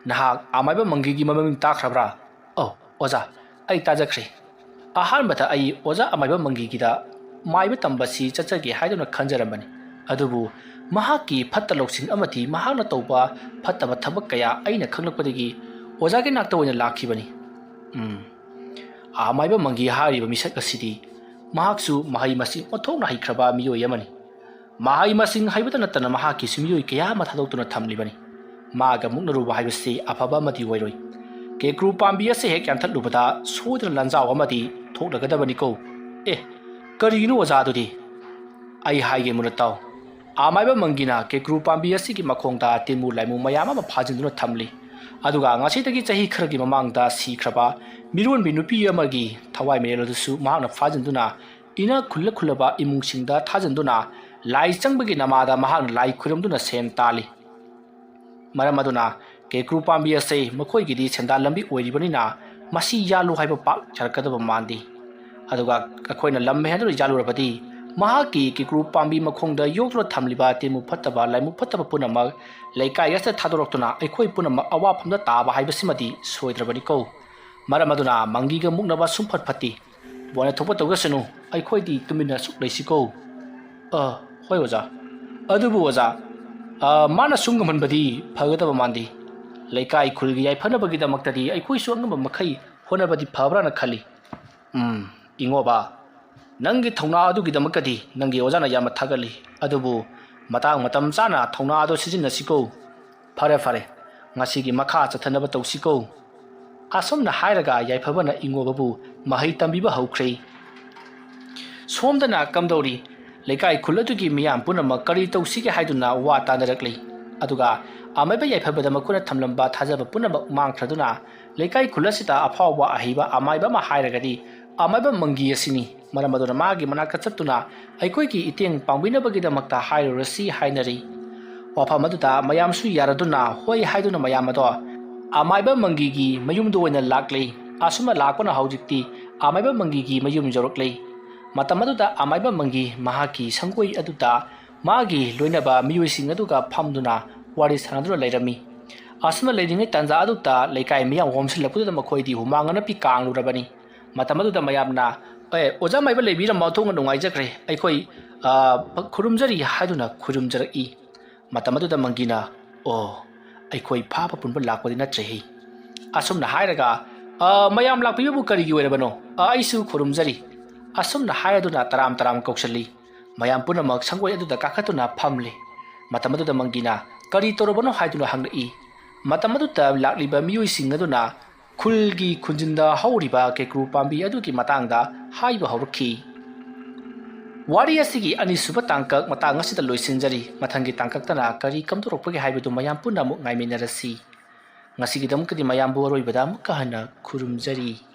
ꯅꯍꯥꯛ ꯑꯃꯥꯏꯕ ꯃꯪꯒꯤꯒꯤ ꯃꯃꯤꯡ ꯇꯥꯈ꯭ꯔꯕ꯭ꯔꯥ?" "ꯑꯧ, ꯑꯣꯖꯥ, ꯑꯩ ꯇꯥꯖꯈ꯭ꯔꯦ꯫ ꯑꯍꯥꯟꯕꯗ ꯑꯩ ꯑꯣꯖꯥ ꯑꯃꯥꯏꯕ ꯃꯪꯒꯤꯒꯤꯗ ꯃꯥꯏꯕ ꯇꯝꯕꯁꯤ ꯆꯠꯆꯒꯦ ꯍꯥꯏꯗꯨꯅ ꯈꯟꯖꯔꯝꯕꯅꯤ꯫ ꯑꯗꯨꯕꯨ ꯃꯍꯥꯛꯀꯤ ꯐꯠꯇ ꯂꯧꯁꯤꯡ ꯑꯃꯗꯤ ꯃꯍꯥꯛꯅ ꯇꯧꯕ ꯐꯠꯇꯕ ꯊꯕꯛ ꯀꯌꯥ ꯑꯩꯅ ꯈꯪꯂꯛꯄꯗꯒꯤ ꯑꯣꯖꯥꯒꯤ ꯅꯥꯛꯇ ꯑꯣꯏꯅ ꯂꯥꯛꯈꯤꯕꯅꯤ꯫ ꯎꯝ, ꯑꯃꯥꯏꯕ ꯃꯪꯒꯤ ꯍꯥꯏꯔꯤꯕ ꯃꯤꯁꯛ ꯑꯁꯤꯗꯤ ꯃꯍꯥꯛꯁꯨ ꯃꯍꯩ ꯃꯁꯤꯡ ꯑꯣꯟꯊꯣꯛꯅ ꯍꯩꯈ꯭ꯔꯕ ꯃꯤꯑꯣꯏ ꯑꯃꯅꯤ꯫ ꯃꯍꯩ ꯃꯁꯤꯡ ꯍꯩꯕꯇ ꯅꯠꯇꯅ ꯃꯍꯥꯛꯀꯤꯁꯨ ꯃꯤꯑꯣꯏ ꯀꯌꯥ ꯑꯃ ꯊꯥꯗꯣꯛꯇꯨꯅ ꯊꯝꯂꯤꯕꯅꯤ꯫ ꯃꯥꯒ ꯃꯨꯛꯅꯔꯨꯕ ꯍꯥꯏꯕꯁꯤ ꯑꯐꯕ ꯑꯃꯗꯤ ꯑꯣꯏꯔꯣꯏ꯫ ꯀꯦꯀ꯭ꯔꯨ ꯄꯥꯝꯕꯤ ꯑꯁꯤ ꯍꯦꯛ ꯌꯥꯟꯊꯠꯂꯨꯕꯗ ꯁꯣꯏꯗꯅ ꯂꯥꯟꯖꯥꯎ ꯑꯃꯗꯤ ꯊꯣꯛꯂꯒꯗꯕꯅꯤꯀꯣ꯫ ꯑꯦ, ꯀꯔꯤꯒꯤꯅꯣ ꯑꯣꯖꯥ ꯑꯗꯨꯗꯤ? ꯑꯩ ꯍꯥꯏꯒꯦ ꯃꯨꯟꯅ ꯇꯥꯎ꯫ ꯑꯃꯥꯏꯕ ꯃꯪꯒꯤꯅ ꯀꯦꯀ꯭ꯔꯨ ꯄꯥꯝꯕꯤ ꯑꯁꯤꯒꯤ ꯃꯈꯣꯡꯗ ꯇꯤꯟꯃꯨ ꯂꯥꯏꯃꯨ ꯃꯌꯥꯝ ꯑꯃ ꯐꯥꯖꯤꯟꯗꯨꯅ ꯊꯝꯂꯤ꯫ ꯑꯗꯨꯒ ꯉꯁꯤꯗꯒꯤ ꯆꯍꯤ ꯈꯔꯒꯤ ꯃꯃꯥꯡꯗ ꯁꯤꯈ꯭ꯔꯕ ꯃꯤꯔꯣꯟꯕꯤ ꯅꯨꯄꯤ ꯑꯃꯒꯤ ꯊꯋꯥꯏ ꯃꯔꯦꯜ ꯑꯗꯨꯁꯨ ꯃꯍꯥꯛꯅ ꯐꯥꯖꯤꯟꯗꯨꯅ ꯏꯅꯥꯛ ꯈꯨꯜꯂ ꯈꯨꯜꯂꯕ ꯏꯃꯨꯡꯁꯤꯡꯗ ꯊꯥꯖꯤꯟꯗꯨꯅ ꯂꯥꯏ ꯆꯪꯕꯒꯤ ꯅꯃꯥꯗ ꯃꯍꯥꯛꯅ ꯂꯥꯏ ꯈꯨꯔꯨꯝꯗꯨꯅ ꯁꯦꯟ ꯇꯥꯜꯂꯤ꯫ ꯃꯔꯝ ꯑꯗꯨꯅ ꯀꯦꯀ꯭ꯔꯨ ꯄꯥꯝꯕꯤ ꯑꯁꯤ ꯃꯈꯣꯏꯒꯤꯗꯤ ꯁꯦꯟꯗꯥꯟ ꯂꯝꯕꯤ ꯑꯣꯏꯔꯤꯕꯅꯤꯅ ꯃꯁꯤ ꯌꯥꯜꯂꯨ ꯍꯥꯏꯕ ꯄꯥꯛ ꯌꯥꯔꯛꯀꯗꯕ ꯃꯥꯟꯗꯦ꯫ ꯑꯗꯨꯒ ꯑꯩꯈꯣꯏꯅ ꯂꯝ ꯍꯦꯟꯗꯨꯅ ꯌꯥꯜꯂꯨꯔꯕꯗꯤ ꯃꯍꯥꯛꯀꯤ ꯀꯦꯀ꯭ꯔꯨ ꯄꯥꯝꯕꯤ ꯃꯈꯣꯡꯗ ꯌꯣꯛꯇꯨꯅ ꯊꯝꯂꯤꯕ ꯇꯤꯟꯃꯨ ꯐꯠꯇꯕ ꯂꯥꯏꯃꯨ ꯐꯠꯇꯕ ꯄꯨꯝꯅꯃꯛ ꯂꯩꯀꯥꯏ ꯑꯁꯤꯗ ꯊꯥꯗꯣꯔꯛꯇꯨꯅ ꯑꯩꯈꯣꯏ ꯄꯨꯝꯅꯃꯛ ꯑꯋꯥꯐꯝꯗ ꯇꯥꯕ ꯍꯥꯏꯕꯁꯤꯃꯗꯤ ꯁꯣꯏꯗ꯭ꯔꯕꯅꯤꯀꯣ꯫ ꯃꯔꯝ ꯑꯗꯨꯅ ꯃꯪꯒꯤꯒ ꯃꯨꯛꯅꯕ ꯁꯨꯝꯐꯠ ꯐꯠꯇꯦ꯫ ꯕꯣꯟꯅ ꯊꯣꯛꯄ ꯇꯧꯖꯁꯅꯨ, ꯑꯩꯈꯣꯏꯗꯤ ꯇꯨꯃꯤꯟꯅ ꯁꯨꯛ ꯂꯩꯁꯤꯀꯣ꯫ ꯑ, ꯍꯣꯏ ꯑꯣꯖꯥ꯫ ꯑꯗꯨꯕꯨ ꯑꯣꯖꯥ, ꯑ, ꯃꯥꯅ ꯁꯨꯝ ꯉꯝꯍꯟꯕꯗꯤ ꯐꯒꯗꯕ ꯃꯥꯟꯗꯦ꯫ ꯂꯩꯀꯥꯏ ꯈꯨꯜꯒꯤ ꯌꯥꯏꯐꯅꯕꯒꯤꯗꯃꯛꯇꯗꯤ ꯑꯩꯈꯣꯏꯁꯨ ꯑꯉꯝꯕ ꯃꯈꯩ ꯍꯣꯠꯅꯕꯗꯤ ꯐꯕ꯭ꯔꯥꯅ ꯈꯜꯂꯤ꯫ ꯎꯝ, ꯏꯉꯣꯕ, ꯅꯪꯒꯤ ꯊꯧꯅꯥ ꯑꯗꯨꯒꯤꯗꯃꯛꯇꯗꯤ ꯅꯪꯒꯤ ꯑꯣꯖꯥꯅ ꯌꯥꯝꯅ ꯊꯥꯒꯠꯂꯤ꯫ ꯑꯗꯨꯕꯨ ꯃꯇꯥꯡ ꯃꯇꯝ ꯆꯥꯅ ꯊꯧꯅꯥ ꯑꯗꯨ ꯁꯤꯖꯤꯟꯅꯁꯤꯀꯣ꯫ ꯐꯔꯦ, ꯐꯔꯦ, ꯉꯁꯤꯒꯤ ꯃꯈꯥ ꯆꯠꯊꯅꯕ ꯇꯧꯁꯤꯀꯣ꯫ ꯑꯁꯨꯝꯅ ꯍꯥꯏꯔꯒ ꯌꯥꯏꯐꯕꯅ ꯏꯉꯣꯕꯕꯨ ꯃꯍꯩ ꯇꯝꯕꯤꯕ ꯍꯧꯈ꯭ꯔꯦ꯫ ꯁꯣꯝꯗꯅ ꯀꯝꯗꯧꯔꯤ? ꯂꯩꯀꯥꯏ ꯈꯨꯜ ꯑꯗꯨꯒꯤ ꯃꯤꯌꯥꯝ ꯄꯨꯝꯅꯃꯛ ꯀꯔꯤ ꯇꯧꯁꯤꯒꯦ ꯍꯥꯏꯗꯨꯅ ꯋꯥ ꯇꯥꯅꯔꯛꯂꯤ꯫ ꯑꯗꯨꯒ ꯑꯃꯥꯏꯕ ꯌꯥꯏꯐꯕꯗ ꯃꯈꯣꯏꯅ ꯊꯝꯂꯝꯕ ꯊꯥꯖꯕ ꯄꯨꯝꯅꯃꯛ ꯃꯥꯡꯈ꯭ꯔꯗꯨꯅ ꯂꯩꯀꯥꯏ ꯈꯨꯜ ꯑꯁꯤꯗ ꯑꯐꯥꯎꯕ ꯑꯍꯩꯕ ꯑꯃꯥꯏꯕ ꯑꯃ ꯍꯥꯏꯔꯒꯗꯤ ꯑꯃꯥꯏꯕ ꯃꯪꯒꯤ ꯑꯁꯤꯅꯤ꯫ ꯃꯔꯝ ꯑꯗꯨꯅ ꯃꯥꯒꯤ ꯃꯅꯥꯛꯇ ꯆꯠꯇꯨꯅ ꯑꯩꯈꯣꯏꯒꯤ ꯏꯇꯦꯡ ꯄꯥꯡꯕꯤꯅꯕꯒꯤꯗꯃꯛꯇ ꯍꯥꯏꯔꯨꯔꯁꯤ ꯍꯥꯏꯅꯔꯤ꯫ ꯋꯥꯐꯝ ꯑꯗꯨꯗ ꯃꯌꯥꯝꯁꯨ ꯌꯥꯔꯗꯨꯅ ꯍꯣꯏ ꯍꯥꯏꯗꯨꯅ ꯃꯌꯥꯝ ꯑꯗꯣ ꯑꯃꯥꯏꯕ ꯃꯪꯒꯤꯒꯤ ꯃꯌꯨꯝꯗ ꯑꯣꯏꯅ ꯂꯥꯛꯂꯤ꯫ ꯑꯁꯨꯝꯅ ꯂꯥꯛꯄꯅ ꯍꯧꯖꯤꯛꯇꯤ ꯑꯃꯥꯏꯕ ꯃꯪꯒꯤꯒꯤ ꯃꯌꯨꯝ ꯌꯧꯔꯛꯂꯤ꯫ ꯃꯇꯝ ꯑꯗꯨꯗ ꯑꯃꯥꯏꯕ ꯃꯪꯒꯤ ꯃꯍꯥꯛꯀꯤ ꯁꯪꯒꯣꯏ ꯑꯗꯨꯗ ꯃꯥꯒꯤ ꯂꯣꯏꯅꯕ ꯃꯤꯑꯣꯏꯁꯤꯡ ꯑꯗꯨꯒ ꯐꯝꯗꯨꯅ ꯋꯥꯔꯤ ꯁꯥꯟꯅꯗꯨꯅ ꯂꯩꯔꯝꯃꯤ꯫ ꯑꯁꯨꯝꯅ ꯂꯩꯔꯤꯉꯩ ꯇꯥꯟꯖꯥ ꯑꯗꯨꯗ ꯂꯩꯀꯥꯏ ꯃꯤꯌꯥꯝ ꯍꯣꯝꯁꯤꯜꯂꯛꯄꯗꯨꯗ ꯃꯈꯣꯏꯗꯤ ꯍꯨꯃꯥꯡ ꯑꯅꯞꯄꯤ ꯀꯥꯡꯂꯨꯔꯕꯅꯤ꯫ ꯃꯇꯝ ꯑꯗꯨꯗ ꯃꯌꯥꯝꯅ, "ꯑꯦ, ꯑꯣꯖꯥ ꯃꯥꯏꯕ ꯂꯩꯕꯤꯔꯝꯃꯣ, ꯑꯣꯟꯊꯣꯛꯅ ꯅꯨꯡꯉꯥꯏꯖꯈ꯭ꯔꯦ, ꯑꯩꯈꯣꯏ, ꯑ, ꯈꯨꯔꯨꯝꯖꯔꯤ" ꯍꯥꯏꯗꯨꯅ ꯈꯨꯔꯨꯝꯖꯔꯛꯏ꯫ ꯃꯇꯝ ꯑꯗꯨꯗ ꯃꯪꯒꯤꯅ, "ꯑꯣ, ꯑꯩꯈꯣꯏ ꯐꯥꯕ ꯄꯨꯟꯕ ꯂꯥꯛꯄꯗꯤ ꯅꯠꯇ꯭ꯔꯦꯍꯦ꯫ ꯑꯁꯨꯝꯅ ꯍꯥꯏꯔꯒ, "ꯑ, ꯃꯌꯥꯝ ꯂꯥꯛꯄꯤꯕꯕꯨ ꯀꯔꯤꯒꯤ ꯑꯣꯏꯔꯕꯅꯣ? ꯑ, ꯑꯩꯁꯨ ꯈꯨꯔꯨꯝꯖꯔꯤ," ꯑꯁꯨꯝꯅ ꯍꯥꯏꯗꯨꯅ ꯇꯔꯥꯝ ꯇꯔꯥꯝ ꯀꯧꯁꯤꯜꯂꯤ꯫ ꯃꯌꯥꯝ ꯄꯨꯝꯅꯃꯛ ꯁꯪꯒꯣꯏ ꯑꯗꯨꯗ ꯀꯥꯈꯠꯇꯨꯅ ꯐꯝꯂꯤ꯫ ꯃꯇꯝ ꯑꯗꯨꯗ ꯃꯪꯒꯤꯅ, "ꯀꯔꯤ ꯇꯧꯔꯕꯅꯣ?" ꯍꯥꯏꯗꯨꯅ ꯍꯪꯂꯛꯏ꯫ ꯃꯇꯝ ꯑꯗꯨꯗ ꯂꯥꯛꯂꯤꯕ ꯃꯤꯑꯣꯏꯁꯤꯡ ꯑꯗꯨꯅ ꯈꯨꯜꯒꯤ ꯈꯨꯟꯖꯤꯟꯗ ꯍꯧꯔꯤꯕ ꯀꯦꯀ꯭ꯔꯨ ꯄꯥꯝꯕꯤ ꯑꯗꯨꯒꯤ ꯃꯇꯥꯡꯗ ꯍꯥꯏꯕ ꯍꯧꯔꯛꯈꯤ꯫ ꯋꯥꯔꯤ ꯑꯁꯤꯒꯤ ꯑꯅꯤꯁꯨꯕ ꯇꯥꯡꯀꯛ ꯃꯇꯥꯡ ꯑꯁꯤꯗ ꯂꯣꯏꯁꯤꯟꯖꯔꯤ꯫ ꯃꯊꯪꯒꯤ ꯇꯥꯡꯀꯛꯇꯅ ꯀꯔꯤ ꯀꯝꯗꯧꯔꯛꯄꯒꯦ ꯍꯥꯏꯕꯗꯨ ꯃꯌꯥꯝ ꯄꯨꯟꯅ ꯑꯃꯨꯛ ꯉꯥꯏꯃꯤꯟꯅꯔꯁꯤ꯫ ꯉꯁꯤꯒꯤꯗꯃꯛꯇꯗꯤ ꯃꯌꯥꯝꯕꯨ ꯑꯔꯣꯏꯕꯗ ꯑꯃꯨꯛꯀ ꯍꯟꯅ ꯈꯨꯔꯨꯝꯖꯔꯤ꯫